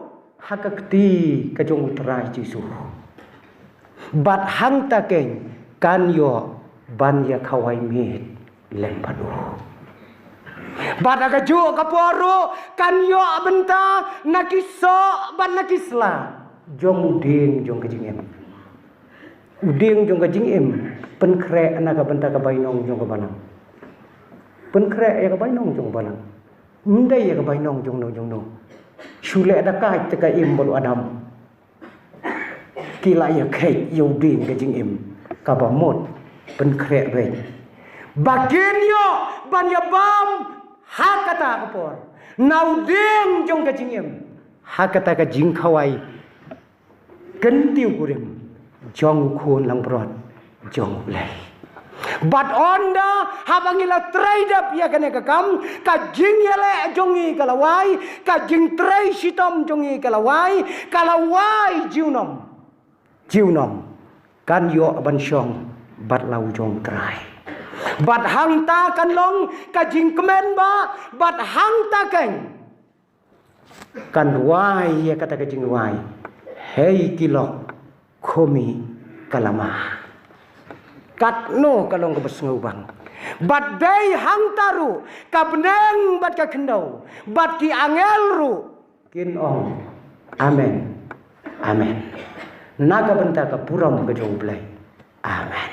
ha ka kti ka jong U Trai Jisu. Bad hangta keiñ kan ïoh ban ïa khawai miet lem bad u. Bad ha kajuh ka por ruh kan ïoh bynta na ki soh bad na ki sla jong u dieng jong ka jingim. U dieng jong ka jingim pynkhreh na ka bynta ka bainong jong ka balang. Pynkhreh ïa ka bainong jong ka balang. Ym dei ïa ka bainong jong no jong no. Shu leh da ka te ka im bad u Adam. Ki la ïa kheit ïa u dieng ka jingim kaba mut pynkhreh beit ba kin ïoh ban ïa bam ha kata ka por na u dieng jong ka jingim. Ha kata ka jingkhawai kyntiew kurim jong u khun langbrot jong U Blei. Bad ynda haba ngi la trei dep ïa kane ka kam, ka jingïaleh jong ngi ka la wai, ka jingtrei shitom jong ngi ka la wai, ka la wai junom. Junom kan ïoh ban shong bad la u jong U Trai. Bad hangta kan long ka jingkmen ba, bad hangta keiñ kan rwai ïa kata ka jingrwai. Hei ki lok, khmih ka lama. Katno ka long kaba sngewbang. Bad dei hangta ruh ka bneng bad ka khyndew bad ki angel ruh kin ong, Amen, amen, na ka bynta ka burom ka jong U Blei. Amen.